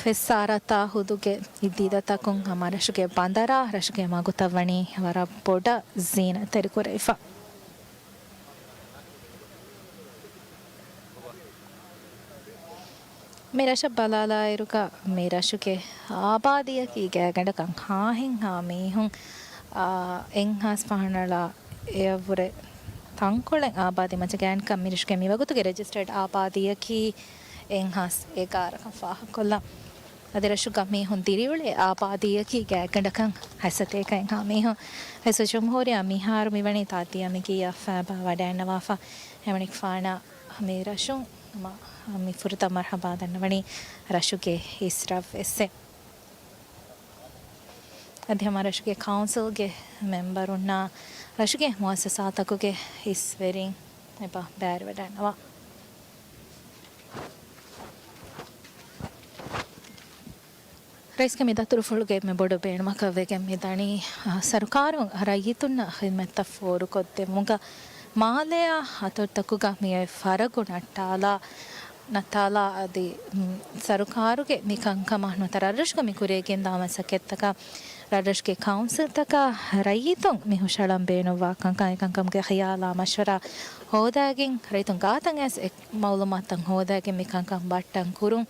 ފެއްސާރަތާ ހުދުގެ އިދީދަތަކުން ހަމަ ރަށުގެ ބަނދަރާ ރަށުގެ މަގުތައް ވަނީ ވަރަށް ބޮޑަށް ޒީނަތްތެރިކުރެވިފަ. މި ރަށަށް ބަލާލާއިރުގަ މި ރަށުގެ އާބާދީއަކީ ގާތްގަނޑަކަށް ހާހެއްހާ މީހުން، އާ، އެއްހާސް ފަހަނަޅާ އެއަށްވުރެ ތަންކޮޅެއް އާބާދީ މައްޗަށް ގާތްގަނޑަކަށް މި ރަށުގެ މިވަގުތުގެ ރެޖިސްޓަރޑް އާބާދީއަކީ އެއްހާސް އެގާރަކަށް ފާހަގަކޮށްލަން. އަދި ރަށުގަ މީހުން ދިރިއުޅޭ އާބާދީއަކީ ގާތްގަނޑަކަށް ހަތްސަތޭކައެއްހާ މީހުން. ރައީސުލްޖުމްހޫރިއްޔާ މިހާރު މިވަނީ ތާއްދިޔަ މި ގިޔަ ފައިބާ ވަޑައިގަންނަވާފަ. އެމަނިކުފާނަށް މި ރަށުން މި ފުރަތަމަ މަރުޙަބާ ދަންނަވަނީ ރަށުގެ އިސް ރަށްވެއްސެއް. އަދި ހަމަ ރަށުގެ ކައުންސިލްގެ މެމްބަރުންނާ ރަށުގެ މުއައްސަސާތަކުގެ އިސްވެރިން އެބަ ބައިވެރިވަޑައިގަންނަވާ. ރައީސްގެ މި ދަތުރުފުޅުގެ އެންމެ ބޮޑު ބޭނުމަކަށް ވެގެން މި ދަނީ، އަ، ސަރުކާރުން ރައްޔިތުންނަށް ޚިދުމަތްތައް ފޯރުކޮށްދެއްވުމުގަ މާލެއާ އަތޮޅުތަކުގަ މިއޮތް ފަރަގު ނައްޓާލާ، ނައްޓާލާ އަދި، މް، ސަރުކާރުގެ މި ކަންކަމަށް ނުވަތަ ރަށްރަށުގަ މި ކުރިޔަށް ގެންދާ މަސައްކަތްތަކަށް ރަށްރަށުގެ ކައުންސިލްތަކަށް ރައްޔިތުން މި ހުށަހަޅަން ބޭނުންވާ ކަންކަން، އެކަންކަމުގެ ޚިޔާލާ މަޝްވަރާ ހޯދާގެން، ރައްޔިތުން ގާތަށް އައިސް އެ މައުލޫމާތުތައް ހޯދާގެން މި ކަންކަން ބައްޓަން ކުރުން.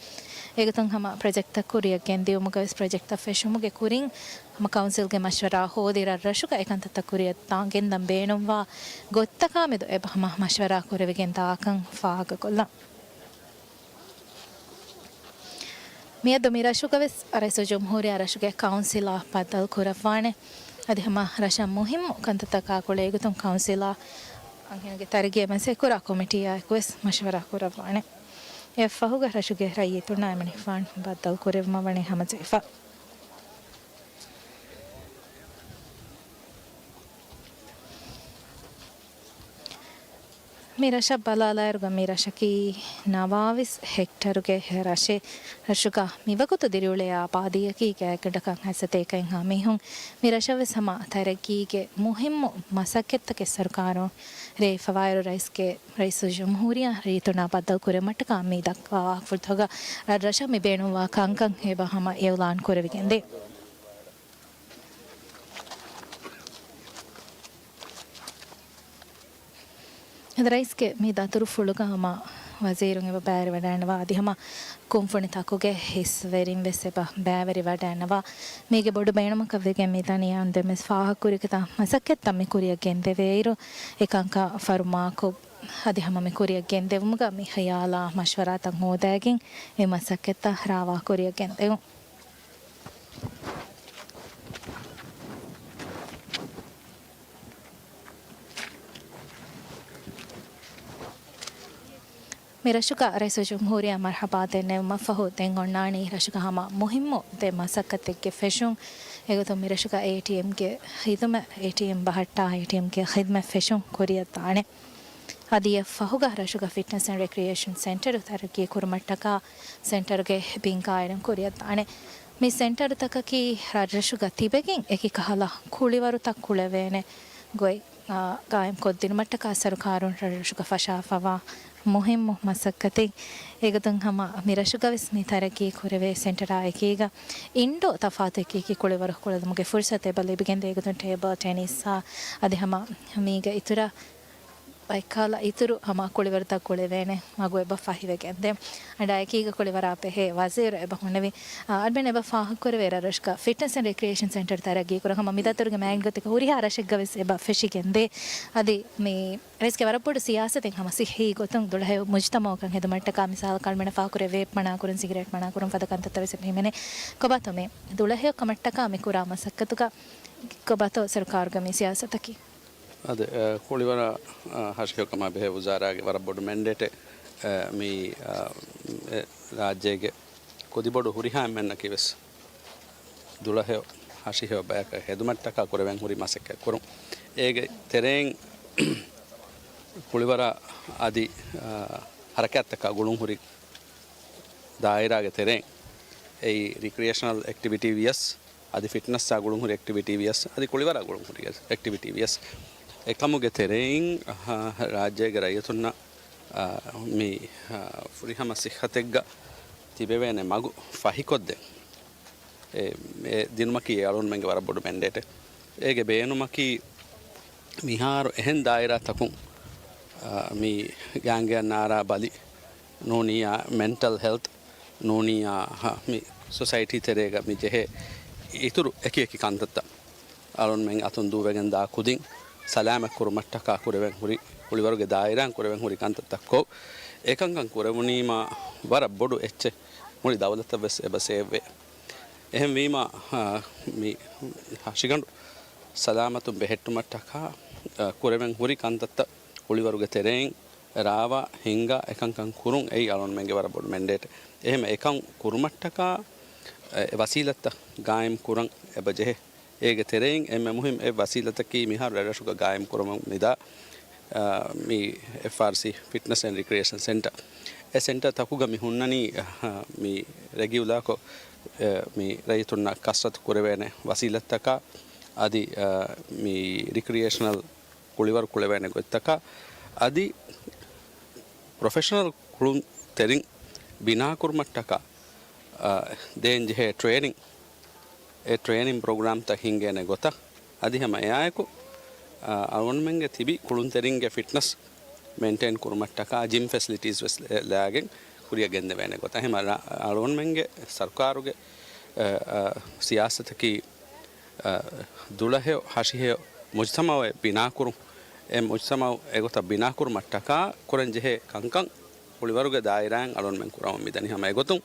އެގޮތުން ހަމަ ޕްރޮޖެކްޓްތައް ކުރިޔަށް ގެންދިއުމުގަވެސް ޕްރޮޖެކްޓްތައް ފެށުމުގެ ކުރިން ހަމަ ކައުންސިލްގެ މަޝްވަރާ ހޯދި ރަށްރަށުގަ އެކަންތައްތައް ކުރިއަށް ގެންދަން ބޭނުންވާ ގޮތްތަކާމެދު އެބަ ހަމަ މަޝްވަރާ ކުރެވިގެން ދާކަން ފާހަގަކޮށްލަން. މިއަދު މި ރަށުގަވެސް ރައީސުލްޖުމްހޫރިއްޔާ ރަށުގެ ކައުންސިލާ ބައްދަލު ކުރައްވާނެ. އަދި ހަމަ ރަށަށް މުހިއްމު ކަންތައްތަކާ ގުޅޭގޮތުން ކައުންސިލާ އަންހެނުންގެ ތަރައްގީއަށް މަސައްކަތްކުރާ ކޮމިޓީއާއެކުވެސް މަޝްވަރާ ކުރައްވާނެ. އެއަށްފަހުގަ ރަށުގެ ރައްޔިތުންނާ އެމަނިކުފާނު ބައްދަލު ކުރެއްވުމަށް ވަނީ ހަމަޖެހިފަ. މި ރަށަށް ބަލާލާއިރުގަ މި ރަށަކީ ނަވާވީސް ހެކްޓަރުގެ ރަށެއް. ރަށުގަ މިވަގުތު ދިރިއުޅޭ އާބާދީއަކީ ގާތްގަނޑަކަށް ހަތްސަތޭކައެއްހާ މީހުން. މި ރަށަށްވެސް ހަމަ ތަރައްގީގެ މުހިއްމު މަސައްކަތްތަކެއް ސަރުކާރުން ރޭ ފަވާއިރު ރައީސްގެ، ރައީސުލްޖުމްހޫރިއްޔާ ރައްޔިތުންނާ ބައްދަލު ކުރެއްވުމަށްޓަކާ މި ދައްކާ ވާހަކަފުޅުތަކުގަ ރަށްރަށަށް މި ބޭނުންވާ ކަންކަން އެބަ ހަމަ އިއުލާން ކުރެވިގެންދޭ. އަދި ރައީސްގެ މި ދަތުރުފުޅުގަ ހަމަ ވަޒީރުން އެބަ ބައިވެރިވަޑައިގަންނަވާ އަދި ހަމަ ކުންފުނިތަކުގެ އިސްވެރިން ވެސް އެބަ ބައިވެރިވަޑައިގަންނަވާ. މީގެ ބޮޑު ބޭނުމަކަށް ވެގެން މި ދަނީ އަންދެން ވެސް ފާހަގަކުރި ގޮތަށް މަސައްކަތްތައް މި ކުރިޔަށް ގެންދެވޭއިރު، އެކަންކަން ފަރުމާކޮށް، އަދި ހަމަ މި ކުރިޔަށް ގެންދެވުމުގަ މި ޚިޔާލާ މަޝްވަރާތައް ހޯދައިގެން އެ މަސައްކަތްތައް ރާވާ ކުރިޔަށް ގެންދެވުން. މި ރަށުގަ ރައީސުލްޖުމްހޫރިއްޔާ މަރްޙަބާ ދެންނެވުމަށްފަހު ދެން އޮންނާނީ ރަށުގަ ހަމަ މުހިއްމު ދެ މަސައްކަތެއްގެ ފެށުން. އެގޮތުން މި ރަށުގަ އޭޓީއެމްގެ ޚިދުމަތް، އޭޓީއެމް ބަހައްޓާ އޭޓީއެމްގެ ޚިދުމަތް ފެށުން ކުރިޔަށްދާނެ. އަދި އެއަށްފަހުގަ ރަށުގަ ފިޓްނަސް އެންޑް ރެކްރިއޭޝަން ސެންޓަރު ތަރައްގީ ކުރުމަށްޓަކާ ސެންޓަރުގެ ބިން ގާއިމް ކުރިޔަށްދާނެ. މި ސެންޓަރުތަކަކީ ރަށްރަށުގަ ތިބެގެން އެކި ކަހަލަ ކުޅިވަރުތައް ކުޅެވޭނެ ގޮތް، އާ، ގާއިމްކޮށްދިނުމަށްޓަކާ ސަރުކާރުން ރަށްރަށުގަ ފަށާފަވާ މުހިއްމު މަސައްކަތެއް. އެގޮތުން ހަމަ މި ރަށުގަވެސް މި ތަރައްގީ ކުރެވޭ ސެންޓަރާ އެކީގަ އިންޑޯ ތަފާތު އެކި އެކި ކުޅިވަރު ކުޅެދުމުގެ ފުރުސަތު އެބަ ލިބިގެންދޭ. އެގޮތުން ޓޭބަލް ޓެނިސްއާ އަދި ހަމަ މީގެ އިތުރަށް ބައެއްކަހަލަ އިތުރު ހަމަ ކުޅިވަރުތައް ކުޅެވޭނެ މަގު އެބަ ފަހިވެގެންދޭ. އަނޑާ އެކީގަ ކުޅިވަރާ ބެހޭ ވަޒީރު އެބަ ހުންނެވި. އަ، އަޑްމިން އެބަ ފާހަގަކުރެވޭ ރަށްރަށުގަ ފިޓްނަސް އެންޑް ރެކްރިއޭޝަން ސެންޓަރު ތަރައްގީކުރަން ހަމަ މިދަތުރުގެ މާތް ގޮތަކަށް ހުރިހާ ރަށެއްގަވެސް އެބަ ފެށިގެންދޭ. އަދި މި ރައީސްގެ ވަރަށް ބޮޑު ސިޔާސަތެއް ހަމަ ސިއްހީ ގޮތުން ދުޅަހެޔޮ މުޖުތަމަޢަކަށް ހެދުމަށްޓަކާ މިސާލަކަށް އަޅުމެންނަށް ފާހަގަކުރެވޭ ވޭޕް މަނާކުރުން، ސިގިރޭޓް މަނާކުރުން ފަދަ ކަންތައްތައް ވެސް އެބަ ހިމެނޭ. ކޮބާތޯ މި ދުޅަހެޔޮ ކަމަށްޓަކާ މި ކުރާ މަސައްކަތުގަ ކޮބާތޯ ސަރުކާރުގެ މި ސިޔާސަތަކީ؟ އަދި، އެ، ކުޅިވަރަށް، އަ، ހަށިހެޔޮކަމާ ބެހޭ ވުޒާރާގެ ވަރަށް ބޮޑު މެންޑޭޓެއް، އެ، މި، އަ، އެ، ރާއްޖޭގެ ކުދިބޮޑު ހުރިހާ އެންމެންނަކީ ވެސް ދުޅަހެޔޮ ހަށިހެޔޮ ބަޔަކަށް ހެދުމަށްޓަކާ ކުރެވެން ހުރި މަސައްކަތް ކުރުން. އޭގެ ތެރެއިން ކުޅިވަރަށް އަދި، އަ، ހަރަކާތްތަކާ ގުޅުން ހުރި ދާއިރާގެ ތެރެއިން އެއީ ރިކްރިއޭޝަނަލް އެކްޓިވިޓީ ވިޔަސް، އަދި ފިޓްނަސްއާ ގުޅުން ހުރި އެކްޓިވިޓީ ވިޔަސް، އަދި ކުޅިވަރާ ގުޅުން ހުރި އެކްޓިވިޓީ ވިޔަސް، އެކަމުގެ ތެރެއިން، އަ، ރާއްޖޭގެ ރައްޔިތުންނަށް، އަ، މި، އަ، ފުރިހަމަ ސިއްހަތެއްގަ ތިބެވޭނެ މަގު ފަހިކޮށްދޭން އެ، އެ ދިނުމަކީ އެ އަޅުންމެންގެ ވަރަށް ބޮޑު މެންޑޭޓެއް. އޭގެ ބޭނުމަކީ މިހާރު އެހެން ދާއިރާތަކުން، އަ، މި ގާނގެއަށް ނާރާ ބަލި ނޫނިއްޔާ މެންޓަލް ހެލްތް ނޫނީ، އާ، މި ސޮސައިޓީ ތެރޭގަ މި ޖެހޭ އިތުރު އެކި އެކި ކަންތައްތައް އަޅުންމެން އަތުން ދޫވެގެން ދާ ކުދިން ސަލާމަތް ކުރުމަށްޓަކާ ކުރެވެން ހުރި ކުޅިވަރުގެ ދާއިރާއިން ކުރެވެން ހުރި ކަންތައްތައްކޮށް، އެކަންކަން ކުރެވުނީމާ ވަރަށް ބޮޑު އެއްޗެއް މުޅި ދައުލަތަށް ވެސް އެބަ ސޭވްވޭ. އެހެންވީމާ، އާ، މި ހަށިގަނޑު ސަލާމަތުން ބެހެއްޓުމަށްޓަކާ، އާ، ކުރެވެން ހުރި ކަންތައްތައް ކުޅިވަރުގެ ތެރެއިން ރާވާ ހިންގާ އެކަންކަން ކުރުން އެއީ އަޅުންމެންގެ ވަރަށް ބޮޑު މެންޑޭޓެއް. އެހެން އެކަން ކުރުމަށްޓަކާ، އެ، ވަސީލަތްތައް ގާއިމް ކުރަން އެބަ ޖެހޭ. އޭގެ ތެރެއިން އެންމެ މުހިންމު އެއް ވަސީލަތަކީ މިހާރު ރަށްރަށުގަ ގާއިމް ކުރަމުން މިދާ، އާ، މި އެފްއާރްސީ ފިޓްނަސް އެންޑް ރިކްރިއޭޝަން ސެންޓަރ. އެ ސެންޓަރ ތަކުގަ މި ހުންނަނީ، އާ، މި ރެގިއުލާކޮށް، އެ، މި ރައްޔިތުންނަށް ކަސްރަތު ކުރެވޭނެ ވަސީލަތްތަކާ އަދި، އާ، މި ރިކްރިއޭޝަނަލް ކުޅިވަރު ކުޅެވޭނެ ގޮތްތަކާ އަދި ޕްރޮފެޝަނަލް ކުޅުންތެރިން ބިނާކުރުމަށްޓަކާ، އާ، ދޭންޖެހޭ ޓްރޭނިން، އެ ޓްރޭނިން ޕްރޮގްރާމްތައް ހިންގޭނެ ގޮތަށް އަދި ހަމަ އެއާއެކު، އާ، އަޅުގަނޑުމެންގެ ތިބި ކުޅުންތެރިންގެ ފިޓްނަސް މެންޓެއިން ކުރުމަށްޓަކާ ޖިމް ފެސިލިޓީސް ވެސް ލެ-، ލާގެން ކުރިއަށް ގެންދެވޭނެ ގޮތަށް. އެހެން އަޅު-، އަޅުގަނޑުމެންގެ ސަރުކާރުގެ، އަ، އަ، ސިޔާސަތަކީ، އަ، ދުޅަހެޔޮ ހަށިހެޔޮ މުޖްތަމައެއް ބިނާކުރުން، އެ މުޖްތަމައު އެގޮތަށް ބިނާކުރުމަށްޓަކާ ކުރަންޖެހޭ ކަންކަން ކުޅިވަރުގެ ދާއިރާއިން އަޅުގަނޑުމެން ކުރަމުން މިދަނީ. ހަމަ އެގޮތުން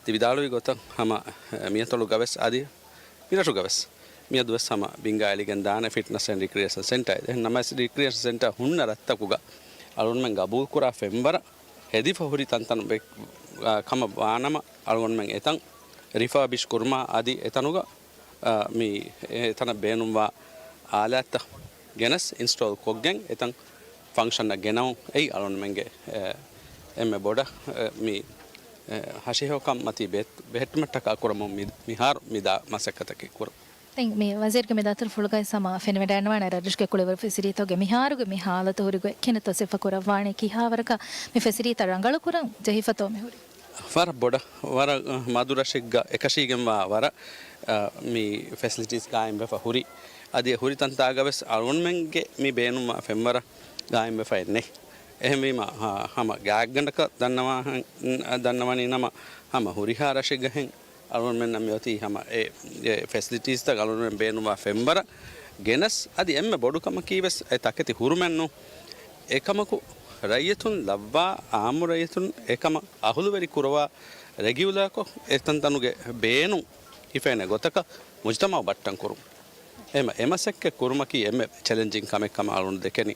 ތި ވިދާޅުވި ގޮތަށް ހަމަ، އަ، މިއަތޮޅުގަވެސް އަދި މިރަށުގަވެސް މިއަދުވެސް ހަމަ ބިންގާ އެޅިގެން ދާނެ ފިޓްނަސް އެންޑް ރިކްރިއޭޝަން ސެންޓަރ. އެހެން ނަމަވެސް ރިކްރިއޭޝަން ސެންޓަރ ހުންނަ ރަށްތަކުގަ އަޅުގަނޑުމެން ގަބޫލުކުރާ ފެންވަރަށް ހެދިފަ ހުރި ތަންތަނު ބެ-، އާ، ކަމަށް ވާނަމަ، އަޅުގަނޑުމެން އެތަން ރިފާބިޝް ކުރުމާ އަދި އެތަނުގަ، އާ، މި އެތަނަށް ބޭނުންވާ އާލާތްތައް ގެނެސް އިންސްޓޯލް ކޮށްގެން އެތަން ފަންކްޝަނަށް ގެނައުން އެއީ އަޅުގަނޑުމެންގެ، އެ، އެންމެ ބޮޑަށް، އެ، މި، އެ، ހަށިހެޔޮކަން މަތީ ބެ-، ބެހެއްޓުމަށްޓަކާ ކުރަމުން މި-، މިހާރު މިދާ މަސައްކަތަކީ ކުރަން. ދެން މި ވަޒީރުގެ މި ދަތުރުފުޅުގައި ހަމަ ފެނިވަޑައިގަންނަވާނެ ރަށްރަށުގެ ކުޅިވަރު ފެސިލިޓީތަކުގެ މިހާރުގެ މި ހާލަތު ހުރި ގޮތް ކިހިނެއްތޯ ސިފަކުރައްވާނީ، ކިހާވަރަކަށް މި ފެސިލިޓީތައް ރަނގަޅުކުރަން ޖެހިފަތޯ މިހުރީ؟ ވަރަށް ބޮޑަށް، ވަރަށް، އަ، މަދުރަށެއްގަ އެކަށީގެންވާ ވަރަށް، އަ، މި ފެސިލިޓީސް ގާއިމްވެފަ ހުރި. އަދި އެ ހުރި ތަންތާގަވެސް އަޅުގަނޑުމެންގެ މި ބޭނުންވާ ފެންވަރަށް ގާއިމްވެފައެއް ނެތް. އެހެންވީމަ، ހަ-، ހަމަ ގާތްގަނޑަކަށް ދަންނަވާ-، ދަންނަވަނީ ނަމަ، ހަމަ ހުރިހާ ރަށެއްގަހެން އަޅުގަނޑުމެންނަށް މިއޮތީ ހަމަ އެ، އެ ފެސިލިޓީސްތައް އަޅުގަނޑުމެން ބޭނުންވާ ފެންވަރަށް ގެނެސް، އަދި އެންމެ ބޮޑު ކަމަކީ ވެސް އެ ތަކެތި ހުރުމެއް ނޫން. އެކަމަކު ރައްޔިތުން ލައްވާ، އާއްމު ރައްޔިތުން އެކަމަށް އަހުލުވެރި ކުރަވާ، ރެގިއުލާކޮށް އެތަންތަނުގެ ބޭނުން ހިފޭނެ ގޮތަކަށް މުޖްތަމައު ބައްޓަން ކުރުން. އެހެމަ އެ މަސައްކަތް ކުރުމަކީ އެންމެ ޗެލެންޖިން ކަމެއް ކަމަށް އަޅުން ދެކެނީ.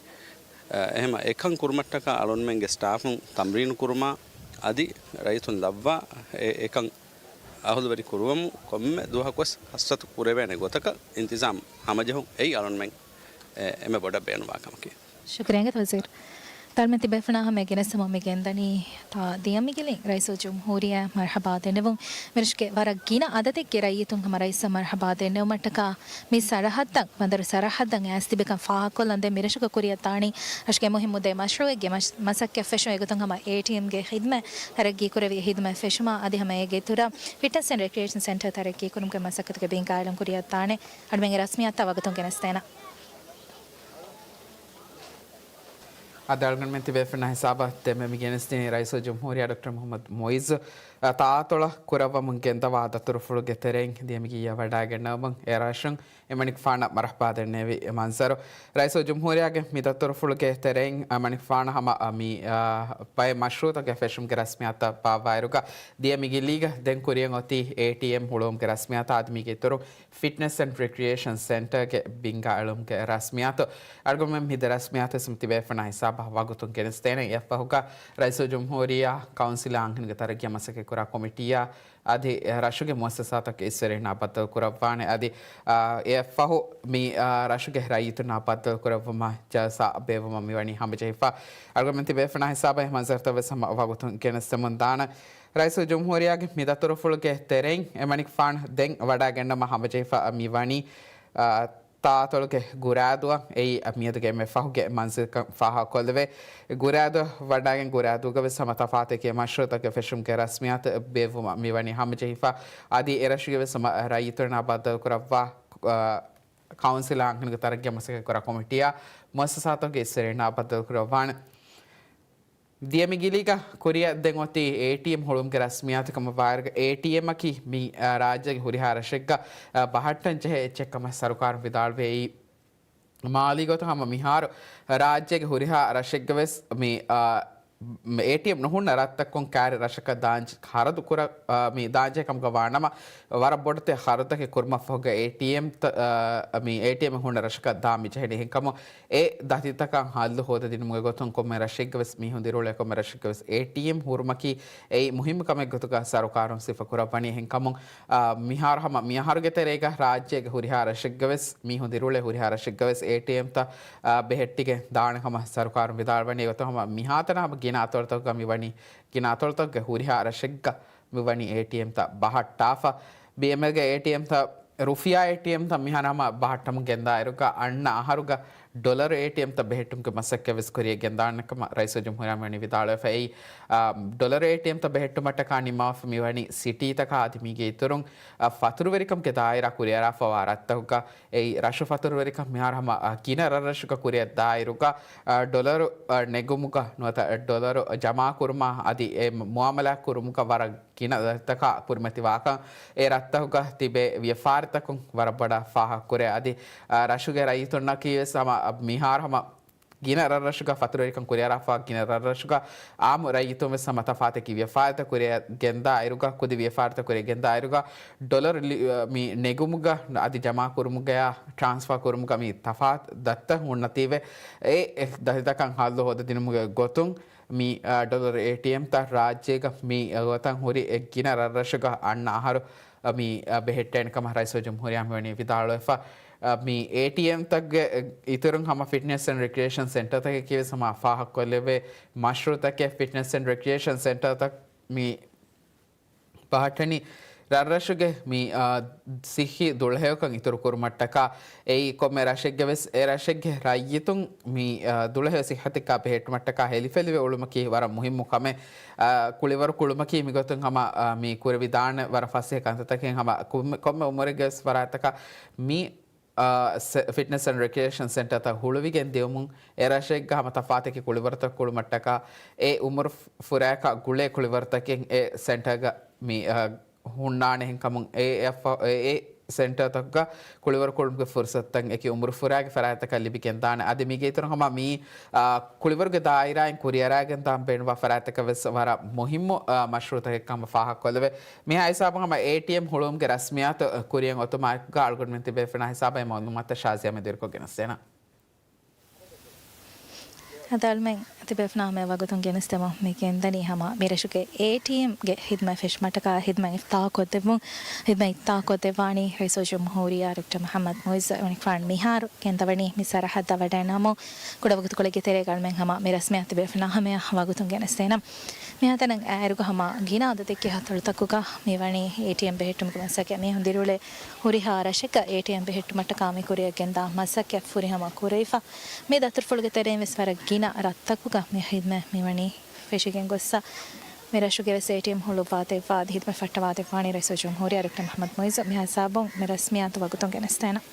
އެހެމަ އެކަން ކުރުމަށްޓަކާ އަޅުންމެންގެ ސްޓާފުން ތަމްރީނު ކުރުމާ އަދި ރައްޔިތުން ލައްވާ އެ-، އެކަން އަހުލުވެރި ކުރުވަމުން ކޮންމެ ދުވަހަކުވެސް ކަސްރަތު ކުރެވޭނެ ގޮތަކަށް އިންތިޒާމް ހަމަޖެހުން އެއީ އަޅުންމެން އެ-، އެންމެ ބޮޑަށް ބޭނުންވާ ކަމަކީ. ޝުކުރިއްޔާ ވަޒީރު. ތަޅުމެން ތިބޭފުޅާ ހަމަ ގެނެސްދެމުން މި ގެންދަނީ ތާ ދިޔަމިގިލި ރައީސުލްޖުމްހޫރިއްޔާ މަރްޙަބާ ދެންނެވުން. މިރަށުގެ ވަރަށް ގިނަ އަދަދެއްގެ ރައްޔިތުން ހަމަ ރައީސަށް މަރްޙަބާ ދެންނެވުމަށްޓަކާ މި ސަރަހައްދަށް، ބަނދަރު ސަރަހައްދަށް އައިސް ތިބިކަން ފާހަގަކޮށްލަން ދެން މިރަށުގަ ކުރިއަށް ދާނީ ރަށުގެ މުހިއްމު ދެ މަޝްރޫއެއްގެ މަސް-، މަސައްކަތް ފެށުން. އެގޮތުން ހަމަ އޭޓީއެމްގެ ޚިދްމަތް ތަރައްގީ ކުރެވި ޚިދްމަތް ފެށުމާ އަދި ހަމަ އޭގެ އިތުރަށް ފިޓްނަސް އެންޑް ރެކްރިއޭޝަން ސެންޓަރ ތަރައްގީ ކުރުމުގެ މަސައްކަތުގެ ބިންގާ އެޅުން ކުރިއަށް ދާނެ. އަޅުމެންގެ ރަސްމިއްޔާތުތައް ވަގުތުން ގެނެސްދޭނަން. އަދި އަޅުގަނޑުމެން ތިބޭފުޅުންނާ ހިސާބަށް ދެންމެ މި ގެނެސްދިނީ ރައީސުލްޖުމްހޫރިއްޔާ ޑޮކްޓަރ މުޙައްމަދު މުޢިއްޒު، އަ، ތާއަތޮޅަށް ކުރައްވަމުން ގެންދަވާ ދަތުރުފުޅުގެ ތެރެއިން ދިޔަމިގިއްޔާ ވަޑައިގެންނެވުމުން އެ ރަށުން އެމަނިކުފާނަށް މަރްޙަބާ ދެންނެވި މަންޒަރު. ރައީސުލްޖުމްހޫރިއްޔާގެ މި ދަތުރުފުޅުގެ ތެރެއިން އެމަނިކުފާނަށް ހަމަ، އަ، މި، އަ، ބައެއް މަޝްރޫޢުތަކެއް ފެށުމުގެ ރަސްމިއްޔާތުތައް ބާއްވާއިރުގަ ދިޔަމިގިލީގަ ދެން ކުރިއަށް އޮތީ އޭޓީއެމް ހުޅުވުމުގެ ރަސްމިއްޔާތު އަދި މީގެ އިތުރުން ފިޓްނަސް އެންޑް ރެކްރިއޭޝަން ސެންޓަރގެ ބިންގާ އެޅުމުގެ ރަސްމިއްޔާތު. އަޅުގަނޑުމެން މި ދެ ރަސްމިއްޔާތު ތިބޭފުޅުންނާ ހިސާބަށް ވަގުތުން ގެނެސްދޭނެ. އެއަށްފަހުގަ ރައީސުލްޖުމްހޫރިއްޔާ ކައުންސިލާ އަންހެނުންގެ ތަރައްގީއާ މަސައްކަތްކުރާ ކޮމިޓީއާ އަދި ރަށުގެ މުއައްސަސާތަކުގެ އިސްވެރިންނާ ބައްދަލުކުރައްވާނެ. އަދި، އާ، އެއަށްފަހު މި، އާ، ރަށުގެ ރައްޔިތުންނާ ބައްދަލުކުރައްވުމަށް ޖަލްސާ ބޭއްވުމަށް މިވަނީ ހަމަޖެހިފަ. އަޅުގަނޑުމެން ތިބޭފުޅުންނާ ހިސާބަށް އެ މަންޒަރުތައް ވެސް ހަމަ ވަގުތުން ގެނެސްދެމުން ދާނެ. ރައީސުލްޖުމްހޫރިއްޔާގެ މި ދަތުރުފުޅުގެ ތެރެއިން އެމަނިކުފާނު ދެން ވަޑައިގަންނަވުމަށް ހަމަޖެހިފަ މިވަނީ، އާ، ތާއަތޮޅުގެ ގުރާދުއަށް. އެއީ މިއަދުގެ އެންމެ ފަހުގެ މަންޒިލްކަން ފާހަގަކޮށްލެވޭ. ގުރާދުއަށް ވަޑައިގެން ގުރާދޫގަ ވެސް ހަމަ ތަފާތު އެކި މަޝްރޫޢުތަކެއް ފެށުމުގެ ރަސްމިއްޔާތު ބޭއްވުމަށް މިވަނީ ހަމަޖެހިފަ. އަދި އެރަށުގެ ވެސް ހަމަ ރައްޔިތުންނާ ބައްދަލުކުރައްވާ، އާ، ކައުންސިލާ އަންހެނުންގެ ތަރައްގީއާ މަސައްކަތްކުރާ ކޮމިޓީއާ މުއައްސަސާތަކުގެ އިސްވެރިންނާ ބައްދަލުކުރައްވާނެ. ދިޔަ މި ގިލީގަ ކުރިއަށް ދެން އޮތީ އޭޓީއެމް ހުޅުވުމުގެ ރަސްމިއްޔާތު ކަމަށް ވާއިރުގަ، އޭޓީއެމްއަކީ މި، އާ، ރާއްޖޭގެ ހުރިހާ ރަށެއްގަ، އާ، ބަހައްޓަން ޖެހޭ އެއްޗެއް ކަމަށް ސަރުކާރުން ވިދާޅުވި. އެއީ މާލީ ގޮތުން ހަމަ މިހާރު ރާއްޖޭގެ ހުރިހާ ރަށެއްގަ ވެސް މި، އާ، އޭޓީއެމް ނުހުންނަ ރަށްތަކުން ކާރި ރަށަކަށް ދާން ޖެ-، ޚަރަދު ކުރަ-، އާ، މި ދާން ޖެހޭ ކަމުގަ ވާނަމަ، ވަރަށް ބޮޑު ތެ ޚަރަދުތަކެއް ކުރުމަށް ފަހުގަ އޭޓީއެމް ތަ-، އާ، މި އޭޓީއެމް ހުންނަ ރަށަކަށް ދާން މި ޖެހެނީ. އެހެންކަމުން އެ ދަތިތަކަށް ހައްލު ހޯދަދިނުމުގެ ގޮތުން ކޮންމެ ރަށެއްގަ ވެސް މީހުން ދިރިއުޅޭ ކޮންމެ ރަށެއްގަ ވެސް އޭޓީއެމް ހުރުމަކީ އެއީ މުހިއްމު ކަމެއް ގޮތުގަ ސަރުކާރުން ސިފަ ކުރައްވަނީ. އެހެންކަމުން، އާ، މިހާރު ހަމަ މިއަހަރުގެ ތެރޭގަ ރާއްޖޭގެ ހުރިހާ ރަށެއްގަ ވެސް މީހުން ދިރިއުޅޭ ހުރިހާ ރަށެއްގަ ވެސް އޭޓީއެމްތައް، އާ، ބެހެއްޓިގެން ދާނެ ކަމަށް ސަރުކާރުން ވިދާޅުވަނީ. އެގޮތުން ހަމަ މިހާތަނަށް ހަމަ ގިނަ އަތޮޅުތަކުގަ މިވަނީ، ގިނަ އަތޮޅުތަކުގެ ހުރިހާ ރަށެއްގަ މިވަނީ އޭޓީއެމްތައް ބަހައްޓާފަ. ބީއެމްއެލްގެ އޭޓީއެމްތައް، ރުފިޔާ އޭޓީއެމްތައް މިހާރު ހަމަ ބަހައްޓަމުން ގެންދާއިރުގަ، އަންނަ އަހަރުގަ ޑޮލަރު އޭޓީއެމްތައް ބެހެއްޓުމުގެ މަސައްކަތް ވެސް ކުރިއަށް ގެންދާނެ ކަމަށް ރައީސުލްޖުމްހޫރިއްޔާ މިވަނީ ވިދާޅުވެފަ. އެއީ، އާ، ޑޮލަރު އޭޓީއެމްތައް ބެހެއްޓުމަށްޓަކާ ނިންމާފަ މިވަނީ ސިޓީތަކާ އަދި މީގެ އިތުރުން، އާ، ފަތުރުވެރިކަމުގެ ދާއިރާ ކުރިއަރާފަވާ ރަށްތަކުގަ. އެއީ، ރަށު ފަތުރުވެރިކަން މިހާރު ހަމަ، އާ، ގިނަ ރަށްރަށުގަ ކުރިއަށް ދާއިރުގަ، އާ، ޑޮލަރު، އާ، ނެގުމުގަ ނުވަތަ ޑޮލަރު ޖަމާކުރުމާ އަދި އެ މުއާމަލާތް ކުރުމުގަ ވަރަށް ގިނަ ދަތިތަކާ ކުރިމަތިވާކަން އެ ރަށްތަކުގަ ތިބޭ ވިޔަފާރިތަކުން ވަރަށް ބޮޑަށް ފާހަގަކުރޭ. އަދި، އާ، ރަށުގެ ރައްޔިތުންނަކީ ވެސް ހަމަ މިހާރު ހަމަ ގިނަ ރަށްރަށުގަ ފަތުރުވެރިކަން ކުރިއަރާފަ ގިނަ ރަށްރަށުގަ އާއްމު ރައްޔިތުން ވެސް ހަމަ ތަފާތަކީ ވިޔަފާރިތައް ކުރިއަށް ގެންދާ އިރުގަ، ކުދި ވިޔަފާރިތައް ކުރިއަށް ގެންދާ އިރުގަ، ޑޮލަރު ލި-، މި ނެގުމުގަ އަދި ޖަމާކުރުމުގަޔާ ޓްރާންސްފާ ކުރުމުގަ މި ތަފާތު ދަތިތައް ހުންނަތީވެ، އެ، އެ ދަތިތަކަށް ހައްލު ހޯދަދިނުމުގެ ގޮތުން މި، އާ، ޑޮލަރު އޭޓީއެމްތައް ރާއްޖޭގަ މި ގޮތަށް ހުރި އެ ގިނަ ރަށްރަށުގަ އަންނަ އަހަރު، އާ، މި، އާ، ބެހެއްޓޭނެ ކަމަށް ރައީސުލްޖުމްހޫރިއްޔާ މިވަނީ ވިދާޅުވެފަ. އާ، މި އޭޓީއެމްތަކުގެ އިތުރުން ހަމަ ފިޓްނެސް އެންޑް ރެކްރިއޭޝަން ސެންޓަރތަކަކީ ވެސް ހަމަ ފާހަގަކޮށްލެވޭ މަޝްރޫއުތަކެއް. ފިޓްނެސް އެންޑް ރެކްރިއޭޝަން ސެންޓަރތައް މި ބަހައްޓަނީ ރަށްރަށުގެ މި، އާ، ސިއްހީ ދުޅަހެޔޮކަން އިތުރުކުރުމަށްޓަކާ. އެއީ ކޮންމެ ރަށެއްގެ ވެސް އެ ރަށެއްގެ ރައްޔިތުން މި، އާ، ދުޅަހެޔޮ ސިއްހަތެއްގަ ބެހެއްޓުމަށްޓަކާ ހެލިފެލިވެ އުޅުމަކީ ވަރަށް މުހިއްމު ކަމެއް. އާ، ކުޅިވަރު ކުޅުމަކީ މިގޮތުން ހަމަ، އާ، މި ކުރެވިދާނެ ވަރަށް ފަސޭހަ ކަންތައްތަކެއް. ހަމަ ކޮންމެ، ކޮންމެ އުމުރެއްގެ ވެސް ފަރާތްތަކަށް މި އާ، ސެ-، ފިޓްނެސް އެންޑް ރެކްރިއޭޝަން ސެންޓަރތައް ހުޅުވިގެން ދިއުމުން، އެ ރަށެއްގަ ހަމަ ތަފާތަކީ ކުޅިވަރުތައް ކުޅުމަށްޓަކާ، އެ އުމުރު ފު-، ފުރާއަކާ ގުޅޭ ކުޅިވަރުތަކެއް އެ ސެންޓަރގަ މި، އާ، ހުންނާނެ. އެހެންކަމުން އެ، އެ ފަ-، އެ، އެ ސެންޓަރތަކުގަ ކުޅިވަރު ކުޅުމުގެ ފުރުސަތުތައް އެކި އުމުރު ފުރާގެ ފަރާތްތަކަށް ލިބިގެންދާނެ. އަދި މީގެ އިތުރުން ހަމަ މި، އާ، ކުޅިވަރުގެ ދާއިރާއިން ކުރިއަރާގެން ދާން ބޭނުންވާ ފަރާތްތަކަށް ވެސް ވަރަށް މުހިއްމު، އާ، މަޝްރޫއުތަކެއް ކަމަށް ފާހަގަކޮށްލެވޭ. މިހާ ހިސާބުން ހަމަ އޭޓީއެމް ހުޅުވުމުގެ ރަސްމިއްޔާތު ކުރިއަށް އޮތުމާއެކުގަ އަޅުގަނޑުމެން ތިބޭފުޅުންނާ ހިސާބަށް އެ މައުލޫމާތުތައް ޝާޒިޔާ މެދުވެރިކޮށް ގެނެސްދޭނަން. އަދި އަޅުމެން ތިބޭފުޅުންނާ ހަމަޔަށް ވަގުތުން ގެނެސްދެމުން. މި ގެންދަނީ ހަމަ މިރަށުގެ އޭޓީއެމްގެ ހިދުމަތް ފެށުމަށްޓަކާ ހިދުމަތް އިފްތާހުކޮށްދެއްވުން. ހިދުމަތް އިފްތާހުކޮށްދެއްވާނީ ރައީސުލްޖުމްހޫރިއްޔާ ޑޮކްޓަރ މުޙައްމަދު މުޢިއްޒު އެމަނިކުފާނު މިހާރު ގެންދަވަނީ މި ސަރަހައްދަށް ވަޑައިނަމުން. ކުޑަވަގުތުކޮޅެއްގެ ތެރޭގަ އަޅުމެން ހަމަ މި ރަސްމިއްޔާތު ތިބޭފުޅުންނާ ހަމަޔަށް ވަގުތުން ގެނެސްދޭނަން. މިހާތަނަށް އައިއިރުގަ ހަމަ ގިނަ އަދަދެއްގެ އަތޮޅުތަކުގަ މިވަނީ އޭޓީއެމް ބެހެއްޓުމުގެ މަސައްކަތް. މީހުން ދިރިއުޅޭ ހުރިހާ ރަށެއްގަ އޭޓީއެމް ބެހެއްޓުމަށްޓަކާ މި ކުރިއަށް ގެންދާ މަސައްކަތް ފުރިހަމަ ކުރެވިފަ. މި ދަތުރުފުޅުގެ ތެރެއިން ވެސް ވަރަށް ގިނަ ރަށްތަކުގަ މި ހިދުމަތް މިވަނީ ފެށިގެން ގޮއްސަ. މި ރަށުގެ ވެސް އޭޓީއެމް ހުޅުއްވާދެއްވާ އަދި ހިދުމަތް ފައްޓަވާދެއްވާނީ ރައީސުލްޖުމްހޫރިއްޔާ ޑޮކްޓަރ މުޙައްމަދު މުޢިއްޒު. މިހާ ހިސާބުން މި ރަސްމިއްޔާތު ވަގުތުން ގެނެސްދޭނަން.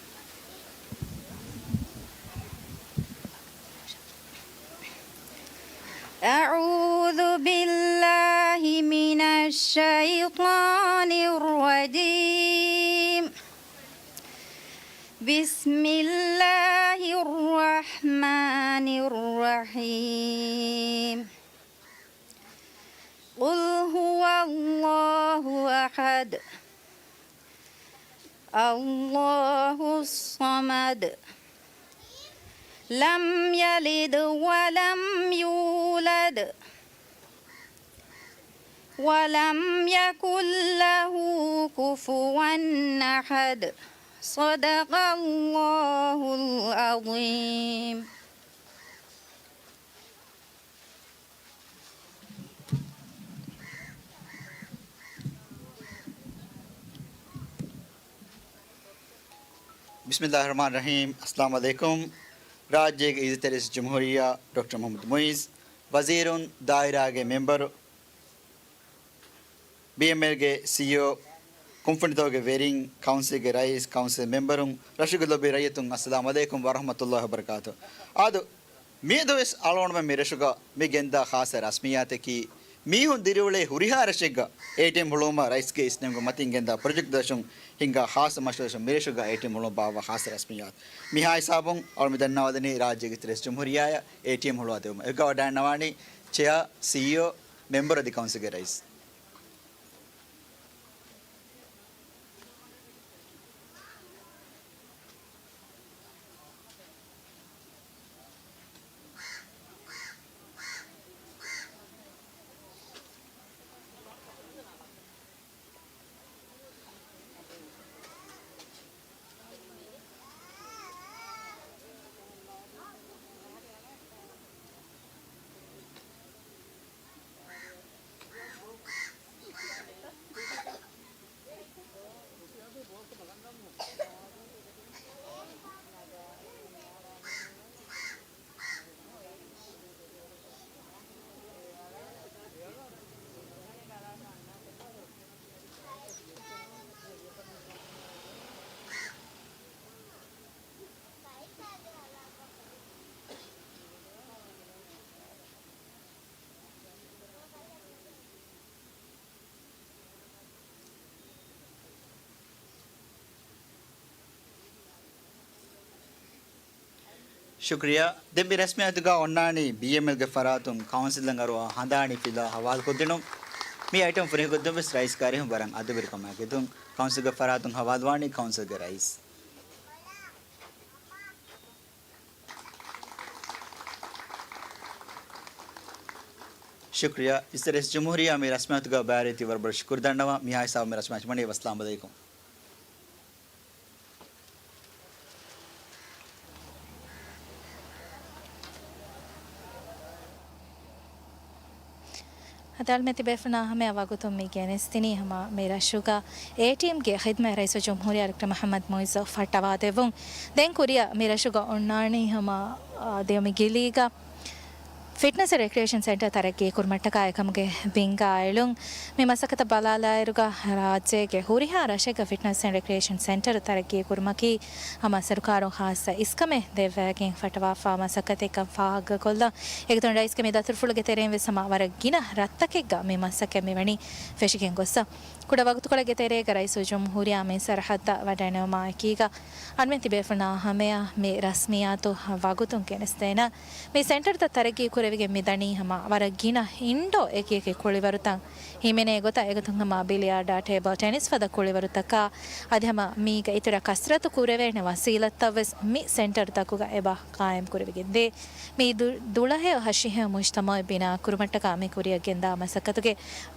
أعوذ بالله من الشيطان الرجيم. بسم الله الرحمن الرحيم. قل هو الله أحد. الله الصمد. لم يلد ولم يولد. ولم يكن له كفوا أحد. صدق الله العظيم. ބިސްމިއްލާހި ރަޙްމާނި ރަޙީމް. އައްސަލާމު ޢަލައިކުމް. ރާއްޖޭގެ އިއްޒަތްތެރި ރައީސުލްޖުމްހޫރިއްޔާ ޑޮކްޓަރ މުޙައްމަދު މުޢިއްޒު، ވަޒީރުން، ދާއިރާގެ މެމްބަރު، ބީއެމްއެލްގެ ސީއީއޯ، ކުންފުނިތަކުގެ ވެރިން، ކައުންސިލްގެ ރައީސް، ކައުންސިލް މެމްބަރުން، ރަށުގެ ލޯބިވެތި ރައްޔިތުން، އައްސަލާމު ޢަލައިކުމް ވަރަޙްމަތުﷲި ވަބަރަކާތު. އާދު، މިއަދުވެސް އަޅުގަނޑުމެން މިރަށުގަ މި ގެންދާ ޚާއްޞަ ރަސްމިއްޔާތަކީ، މީހުން ދިރިއުޅޭ ހުރިހާ ރަށެއްގަ އޭޓީއެމް ހުޅުވުމަށް ރައީސްގެ އިސްނެންގެ މަތިން ގެންދާ ޕްރޮޖެކްޓް ދަށުން ހިންގާ ޚާއްޞަ މަޝްވަރާ ދަށުން މިރަށުގަ އޭޓީއެމް ހުޅުވުމަށް ބާއްވާ ޚާއްޞަ ރަސްމިއްޔާތު. މިހާ ހިސާބުން އަޅު މި ދަންނަވާލަނީ ރާއްޖޭގެ އިތުރު ރައީސް ޖުމްހޫރިއްޔާއަށް އޭޓީއެމް ހުޅުވާ ދެވުމަށް. އެކަމަށް ވަޑައިގަންނަވާނީ ޗެއާ، ސީއީއޯ، މެމްބަރ އަދި ކައުންސިލްގެ ރައީސް. ޝުކުރިއްޔާ. ދެން މި ރަސްމިއްޔާތުގަ އޮންނާނީ ބީއެމްއެލްގެ ފަރާތުން ކައުންސިލަށް އަރުވާ ހަނދާނީ ފިލާ ހަވާލުކޮށްދިނުން. މި އައިޓަމް ފުރިހަމަކޮށްދިނުމަށް ރައީސް ކާރިހުން ވަރަށް އަދުބެރިކަމާ ގެދުން. ކައުންސިލްގެ ފަރާތުން ހަވާލުވާނީ ކައުންސިލްގެ ރައީސް. ޝުކުރިއްޔާ. އިތުރު ރައީސް ޖުމްހޫރިއްޔާ މި ރަސްމިއްޔާތުގަ ބައިވެރިވެތީ ވަރަށް ބޮޑަށް ޝުކުރު ދަންނަވަން. މިހާ ހިސާބުން މި ރަސްމިއްޔާ ނިމުނީ. ވައްސަލާމް އަލައިކުމް. އަދި އަޅުމެން ތިބޭފުޅުންނާ ހަމަޔަށް ވަގުތުން މި ގެނެސްދިނީ ހަމަ މި ރަށުގަ އޭޓީއެމްގެ ޚިދްމަތް ރައީސުލްޖުމްހޫރިއްޔާ ޑޮކްޓަރ މުޙައްމަދު މުޢިއްޒު ފައްޓަވާދެއްވުން. ދެން ކުރިއަށް މި ރަށުގަ އޮންނާނީ ހަމަ، އާ، ދެ މި ގިލީގަ ފިޓްނަސް އެންޑް ރެކްރިއޭޝަން ސެންޓަރ ތަރައްގީ ކުރުމަށްޓަކާ އެކަމުގެ ބިންގާއެޅުން. މި މަސައްކަތަށް ބަލާލާއިރުގަ ރާއްޖޭގެ ހުރިހާ ރަށެއްގަ ފިޓްނަސް އެންޑް ރެކްރިއޭޝަން ސެންޓަރ ތަރައްގީ ކުރުމަކީ ހަމަ ސަރުކާރުން ޚާއްޞަ އިސްކަމެއް ދެއްވައިގެން ފައްޓަވާފާ މަސައްކަތެއްކަން ފާހަގަކޮށްލަން. އޭގެތެރެއިން ރައީސްގެ މި ދަތުރުފުޅުގެ ތެރެއިން ވެސް ހަމަ ވަރަށް ގިނަ ރަށްތަކެއްގަ މި މަސައްކަތް މިވަނީ ފެށިގެން ގޮއްސަ. ކުޑަ ވަގުތުކޮޅެއްގެ ތެރޭގަ ރައީސުލްޖުމްހޫރިއްޔާ މި ސަރަހައްދަށް ވަޑައިނަމާ އެކީގަ އަންމެ ތިބޭފުޅުންނާ ހަމަޔަށް މި ރަސްމިއްޔާތު ވަގުތުން ގެނެސްދޭނަ. މި ސެންޓަރތައް ތަރައްގީ ކުރެވިގެން މި ދަނީ ހަމަ ވަރަށް ގިނަ އިންޑޯ އެކިއެކި ކުޅިވަރުތައް ހިމެނޭ ގޮތަށް. އެގޮތުން ހަމަ ބިލިޔާޑާ، ޓޭބަލް ޓެނިސް ފަދަ ކުޅިވަރުތަކާ އަދި ހަމަ މީގެ އިތުރަށް ކަސްރަތު ކުރެވޭނެ ވަސީލަތްތައް ވެސް މި ސެންޓަރުތަކުގަ އެބަ ޤާއިމް ކުރެވިގެންދޭ. މި ދު-، ދުޅަހެޔޮ ހަށިހެޔޮ މުޖްތަމަޢެއް ބިނާ ކުރުމަށްޓަކާ މި ކުރިއަށް ގެންދާ މަސައްކަތުގެ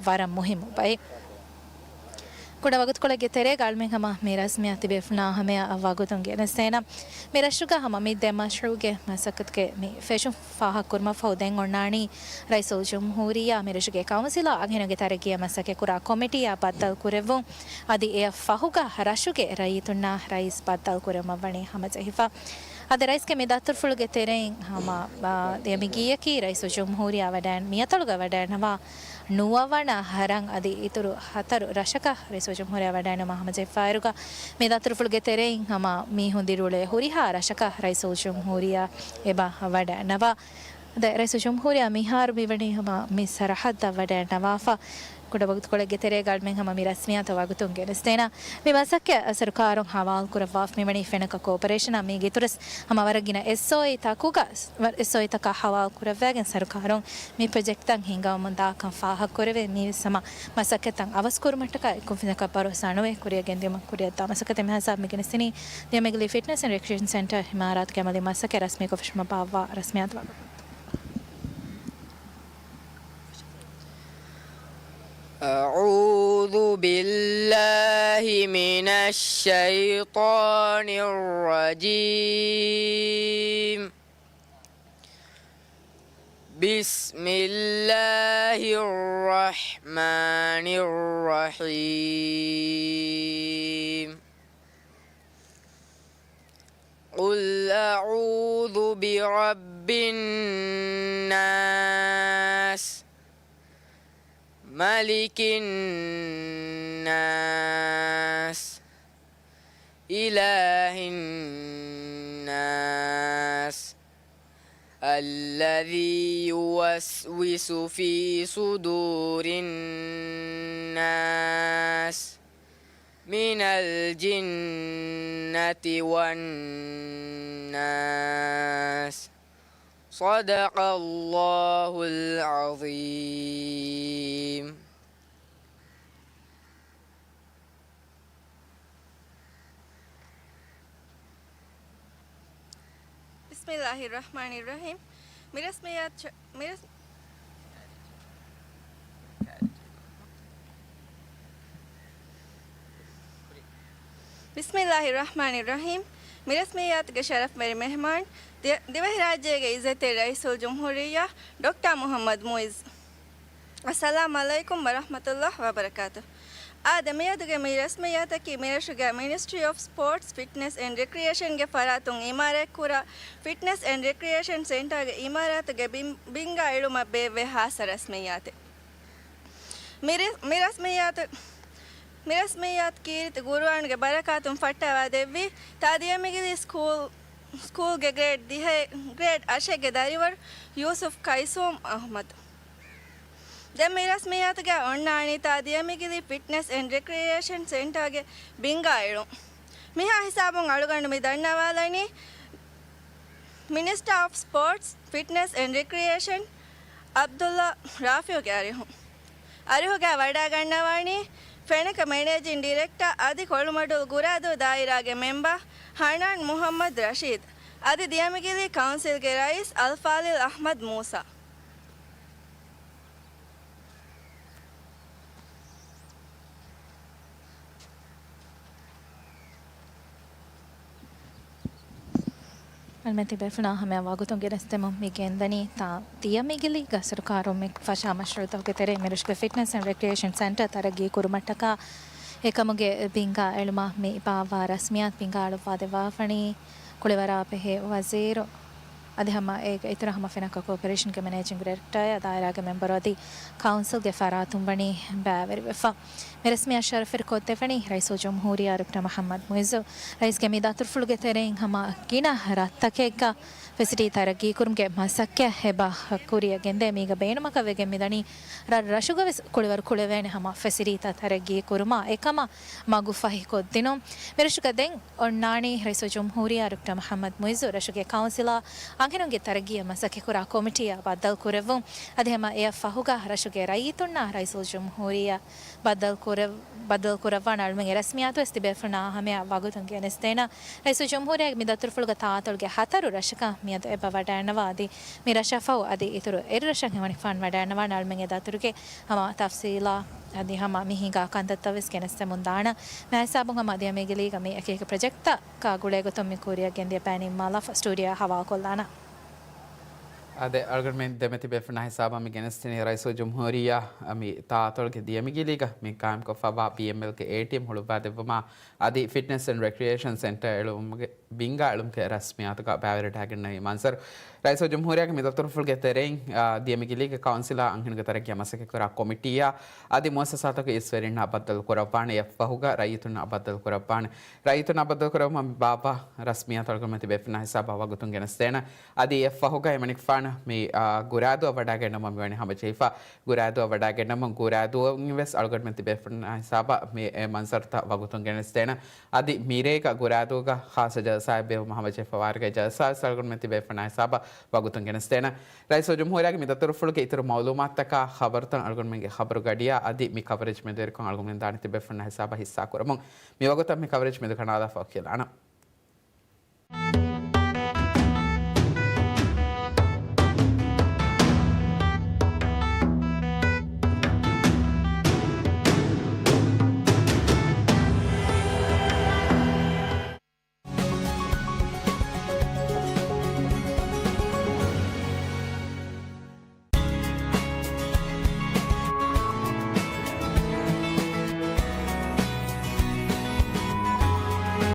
ވަރަށް މުހިއްމު ބައެއް. ކުޑަ ވަގުތުކޮޅެއްގެ ތެރޭގަ އަޅުމެން ހަމަ މި ރަސްމިއްޔާ ތިބޭފުޅުންނާ ހަމަޔަށް ވަގުތުން ގެނެސްދޭނަ. މި ރަށުގަ ހަމަ މި ދެ މަޝްރޫޢުގެ މަސައްކަތުގެ މި ފެށުން ފާހަގަކުރުމަށްފަހު ދެން އޮންނާނީ ރައީސުލްޖުމްހޫރިއްޔާ މި ރަށުގެ ކައުންސިލާ އަންހެނުންގެ ތަރައްގީއަށް މަސައްކަތްކުރާ ކޮމިޓީއާ ބައްދަލުކުރެއްވުން. އަދި އެއަށް ފަހުގަ ރަށުގެ ރައްޔިތުންނާ ރައީސް ބައްދަލުކުރެވުމަށް ވަނީ ހަމަޖެހިފަ. އަދި ރައީސްގެ މި ދަތުރުފުޅުގެ ތެރެއިން ހަމަ، އާ، ދެ މި ގިޔަކީ ރައީސުލްޖުމްހޫރިއްޔާ ވަޑައި-، މިއަތޮޅުގަ ވަޑައިނަވާ ނުވަވަނަ ހަރަން އަދި އިތުރު ހަތަރު ރަށަކަށް ރައީސުލްޖުމްހޫރިއްޔާ ވަޑައިނުމަށް ހަމަޖެހިފައިރުގަ، މި ދަތުރުފުޅުގެ ތެރެއިން ހަމަ މީހުން ދިރިއުޅޭ ހުރިހާ ރަށަކަށް ރައީސުލްޖުމްހޫރިއްޔާ އެބަ ވަޑައިނަވާ. ދެ ރައީސުލްޖުމްހޫރިއްޔާ މިހާރު މިވަނީ ހަމަ މި ސަރަހައްދަށް ވަޑައިނަވާފަ. ކުޑަ ވަގުތުކޮޅެއްގެ ތެރޭގަ އަޅުމެން ހަމަ މި ރަސްމިއްޔާތަށް ވަގުތުން ގެނެސްދޭނަ. މި މަސައްކަތް ސަރުކާރުން ހަވާލުކުރައްވާފަ މިވަނީ ފެނަކަ ކޯޕަރޭޝަނާ މީގެ އިތުރަށް ހަމަ ވަރަށް ގިނަ އެސްއޯއީ ތަކުގަ، އެސްއޯއީ ތަކާ ހަވާލު ކުރައްވައިގެން ސަރުކާރުން މި ޕްރޮޖެކްޓްތައް ހިންގަވަމުން ދާކަން ފާހަގަކުރެވޭ. މީވެސް ހަމަ މަސައްކަތްތައް އަވަސްކުރުމަށްޓަކާ އެކު ފިނަކަށް ބަރޯސާ ނުވެ ކުރިއަށް ގެންދިއުމަށް ކުރިއަށްދާ މަސައްކަތެއް. މިހާ ހިސާބުން މި ގެނެސްދިނީ ދިޔަމެގިލީ ފިޓްނަސް އެންޑް ރެކްރިއޭޝަން ސެންޓަރ އިމާރާތުގެ އަމަލީ މަސައްކަތް ރަސްމީކޮށްފަށުމަށް ބާއްވާ ރަސްމިއްޔާތު ވަގުތު. أعوذ بالله من الشيطان الرجيم. بسم الله الرحمن الرحيم. قل أعوذ برب الناس، ملك الناس، إله الناس، الذي يوسوس في صدور الناس من الجنة والناس. صدق الله العظيم. بسم الله الرحمن الرحيم. މި ރަސްމިއްޔާތު ޝަ-، މި ރަސް-، ބިސްމިއްލާހި ރަޙްމާނި ރަޙީމް. މި ރަސްމިއްޔާތުގެ ޝަރަފްވެރި މެހްމާން، ދި-، ދިވެހިރާއްޖޭގެ އިއްޒަތްތެރި ރައީސުލްޖުމްހޫރިއްޔާ ޑޮކްޓަރ މުޙައްމަދު މުޢިއްޒު. އައްސަލާމް ޢަލައިކުމް ވަރަޙްމަތުﷲ ވަބަރަކާތު. އާދެ، މިއަދުގެ މި ރަސްމިއްޔާތަކީ މިރަށުގެ މިނިސްޓްރީ އޮފް ސްޕޯޓްސް، ފިޓްނެސް އެންޑް ރެކްރިއޭޝަންގެ ފަރާތުން އިމާރާތްކުރާ ފިޓްނެސް އެންޑް ރެކްރިއޭޝަން ސެންޓާގެ އިމާރާތުގެ ބިން-، ބިންގާ އެޅުމަށް ބޭއްވޭ ޚާއްޞަ ރަސްމިއްޔާތެއް. މި ރި-، މި ރަސްމިއްޔާތު، މި ރަސްމިއްޔާތު ކީރިތި ޤުރުއާންގެ ބަރަކާތުން ފައްޓަވާ ދެއްވީ، ތާ ދިޔަމިގިލީ ސްކޫލް، ސްކޫލްގެ ގްރޭޑް ދިހައެއް، ގްރޭޑް އަށެއްގެ ދަރިވަރު ޔޫސުފް ކައިސޫމް އަޙްމަދު. ދެން މި ރަސްމިއްޔާތުގައި އޮންނާނީ ތާ ދިޔަމިގިލީ ފިޓްނެސް އެންޑް ރެކްރިއޭޝަން ސެންޓާގެ ބިންގާ އެޅުން. މިހާ ހިސާބުން އަޅުގަނޑު މި ދަންނަވާލަނީ، މިނިސްޓާ އޮފް ސްޕޯޓްސް، ފިޓްނެސް އެންޑް ރެކްރިއޭޝަން ޢަބްދުﷲ ރާފިޢުގެ އަރިހު. އަރިހުގައި ވަޑައިގަންނަވާނީ ފެނަކަ މެނޭޖިން ޑިރެކްޓަރ އަދި ކޮޅުމަޑުލު ގުރާދޫ ދާއިރާގެ މެމްބަރ ޙަނާން މުޙައްމަދު ރަޝީދު، އަދި ދިޔަމިގިލީ ކައުންސިލްގެ ރައީސް އަލްފާޟިލް އަޙްމަދު މޫސާ. އަޅުމެން ތިބޭފުޅުންނާ ހަމަޔަށް ވަގުތުން ގެނެސްދެމުން މި ގެންދަނީ ތާ ދިޔަ މިގިލީގަ ސަރުކާރުން މި ފަށާ މަޝްރޫޢުތަކުގެ ތެރެއިން މިރަށުގެ ފިޓްނެސް އެންޑް ރެކްރިއޭޝަން ސެންޓަރ ތަރައްގީ ކުރުމަށްޓަކާ އެކަމުގެ ބިންގާ އެޅުމަށް މި ބާއްވާ ރަސްމިއްޔާތު ބިންގާ އަޅުއްވާ ދެއްވާފަނީ ކުޅިވަރާބެހޭ ވަޒީރު އަދި ހަމަ އޭގެ އިތުރަށް ހަމަ ފެނަކަ ކޯޕަރޭޝަންގެ މެނޭޖިންގ ޑިރެކްޓަރ، ދާއިރާގެ މެމްބަރު އަދި ކައުންސިލްގެ ފަރާތުން ވަނީ ބައިވެރިވެފަ. މި ރަސްމިއްޔާ ޝަރަފްވެރި ކޮށްދެވެނީ ރައީސުލްޖުމްހޫރިއްޔާ ޑޮކްޓަރ މުޙައްމަދު މުޢިއްޒު. ރައީސްގެ މި ދަތުރުފުޅުގެ ތެރެއިން ހަމަ ގިނަ ރަށްތަކެއްގަ ފެސިލިޓީ ތަރައްގީކުރުމުގެ މަސައްކަތް އެބަ ކުރިއަށް ގެންދޭ. މީގަ ބޭނުމަކަށް ވެގެން މިދަނީ ރަށް ރަށުގަ ވެސް ކުޅިވަރު ކުޅެވޭނެ ހަމަ ފެސިލިޓީތައް ތަރައްގީ ކުރުމާ އެކަމަށް މަގުފަހި ކޮށްދިނުން. މިރަށުގަ ދެން އޮންނާނީ ރައީސުލްޖުމްހޫރިއްޔާ ޑޮކްޓަރ މުޙައްމަދު މުޢިއްޒު ރަށުގެ ކައުންސިލާ އަންހެނުންގެ ތަރައްގީއަށް މަސައްކަތްކުރާ ކޮމިޓީއާ ބައްދަލުކުރެއްވުން. އަދި ހަމަ އެއަށް ފަހުގަ ރަށުގެ ރައްޔިތުންނާ ރައީސުލްޖުމްހޫރިއްޔާ ބައްދަލުކުރެއް-، ބައްދަލުކުރައްވާނެ އަޅުމެންގެ ރަސްމިއްޔާތު ވެސް ތިބޭފުޅުންނާ ހަމަޔަށް ވަގުތުން ގެނެސްދޭނަން. ރައީސުލްޖުމްހޫރިއްޔާގެ މި ދަތުރުފުޅުގަ ތާއަތޮޅުގެ ހަތަރު ރަށަކަށް މިއަދު އެބަ ވަޑައިގަންނަވާ އަދި މި ރަށަށް ފަހު އަދި އިތުރު އެއްރަށަށް ހިމަނިފާން ވަޑައިގަންނަވާނެ އަޅުމެންގެ ދަތުރުގެ ހަމަ ތަފްސީލާ އަދި ހަމަ މި ހިނގާ ކަންތައްތައް ވެސް ގެނެސްދެމުން ދާނަން. މިހާ ހިސާބުން ހަމަ ދިޔަ މިގިލީގަ މި އެކި އެކި ޕްރޮޖެކްޓްތައް ކާ ގުޅޭގޮތުން މި ކުރިއަށް ގެންދިޔަ ބައި ނިންމާލާފަ ސްޓޫޑިއޯއަށް ހަވާލުކޮށްލާނަން. އާދެ، އަޅުގަނޑުމެން ދެމެތިބޭފުޅުންނާ ހިސާބަށް މި ގެނެސްދިނީ ރައީސުލްޖުމްހޫރިއްޔާ މި ތާއަތޮޅުގެ ދިޔަ މިގިލީގަ މި ޤާއިމްކޮށްފައިވާ ބީއެމްއެލްގެ އޭޓީއެމް ހުޅުއްވާދެއްވުމާ އަދި ފިޓްނެސް އެންޑް ރެކްރިއޭޝަން ސެންޓަރ އެޅުމުގެ ބިންގާ އެޅުމުގެ ރަސްމިއްޔާތުގަ ބައިވެރިވެވަޑައިގަންނަވި މަންޒަރު. ރައީސުލްޖުމްހޫރިއްޔާގެ މި ދަތުރުފުޅުގެ ތެރެއިން، އާ، ދިޔަ މިގިލީގެ ކައުންސިލާ އަންހެނުންގެ ތަރައްގީއަށް މަސައްކަތްކުރާ ކޮމިޓީއާ އަދި މުއައްސަސާތަކުގެ އިސްވެރިންނާ ބައްދަލުކުރައްވާނެ. އެއަށްފަހުގަ ރައްޔިތުންނާ ބައްދަލުކުރައްވާނެ. ރައްޔިތުންނާ ބައްދަލުކުރެއްވުމަށް މި ބާއްވާ ރަސްމިއްޔާތު އަޅުގަނޑުމެން ތިބޭފުޅުންނާ ހިސާބަށް ވަގުތުން ގެނެސްދޭނަން. އަދި އެއަށްފަހުގަ އެމަނިކުފާނު މި، އާ، ގުރާދޫއަށް ވަޑައިގަންނަވަން މިވަނީ ހަމަޖެހިފަ. ގުރާދޫއަށް ވަޑައިގަންނަވަން ގުރާދޫއިން ވެސް އަޅުގަނޑުމެން ތިބޭފުޅުންނާ ހިސާބަށް މި އެ މަންޒަރުތައް ވަގުތުން ގެނެސްދޭނަން. އަދި މިރޭގަ ގުރާދޫގަ ޚާއްޞަ ޖަލްސާއެއް ބޭއްވުމަށް ހަމަޖެހިފަ ވާރިގަ ޖަލްސާ ވެސް އަޅުގަނޑުމެން ތިބޭފުޅުންނާ ހިސާބަށް ވަގުތުން ގެނެސްދޭނަން. ރައީސުލްޖުމްހޫރިއްޔާގެ މި ދަތުރުފުޅުގެ އިތުރު މައުލޫމާތުތަކާ ޚަބަރުތައް އަޅުގަނޑުމެންގެ ޚަބަރު ގަޑިޔާ އަދި މި ކަވަރޭޖް މެދުވެރިކޮށް އަޅުގަނޑުމެން ދާނެ ތިބޭފުޅުންނާ ހިސާބަށް ހިއްސާ ކުރަމުން. މިވަގުތަށް މި ކަވަރޭޖް މެދު ކަނޑާލާފަ އޮތްކަން އަންނަން.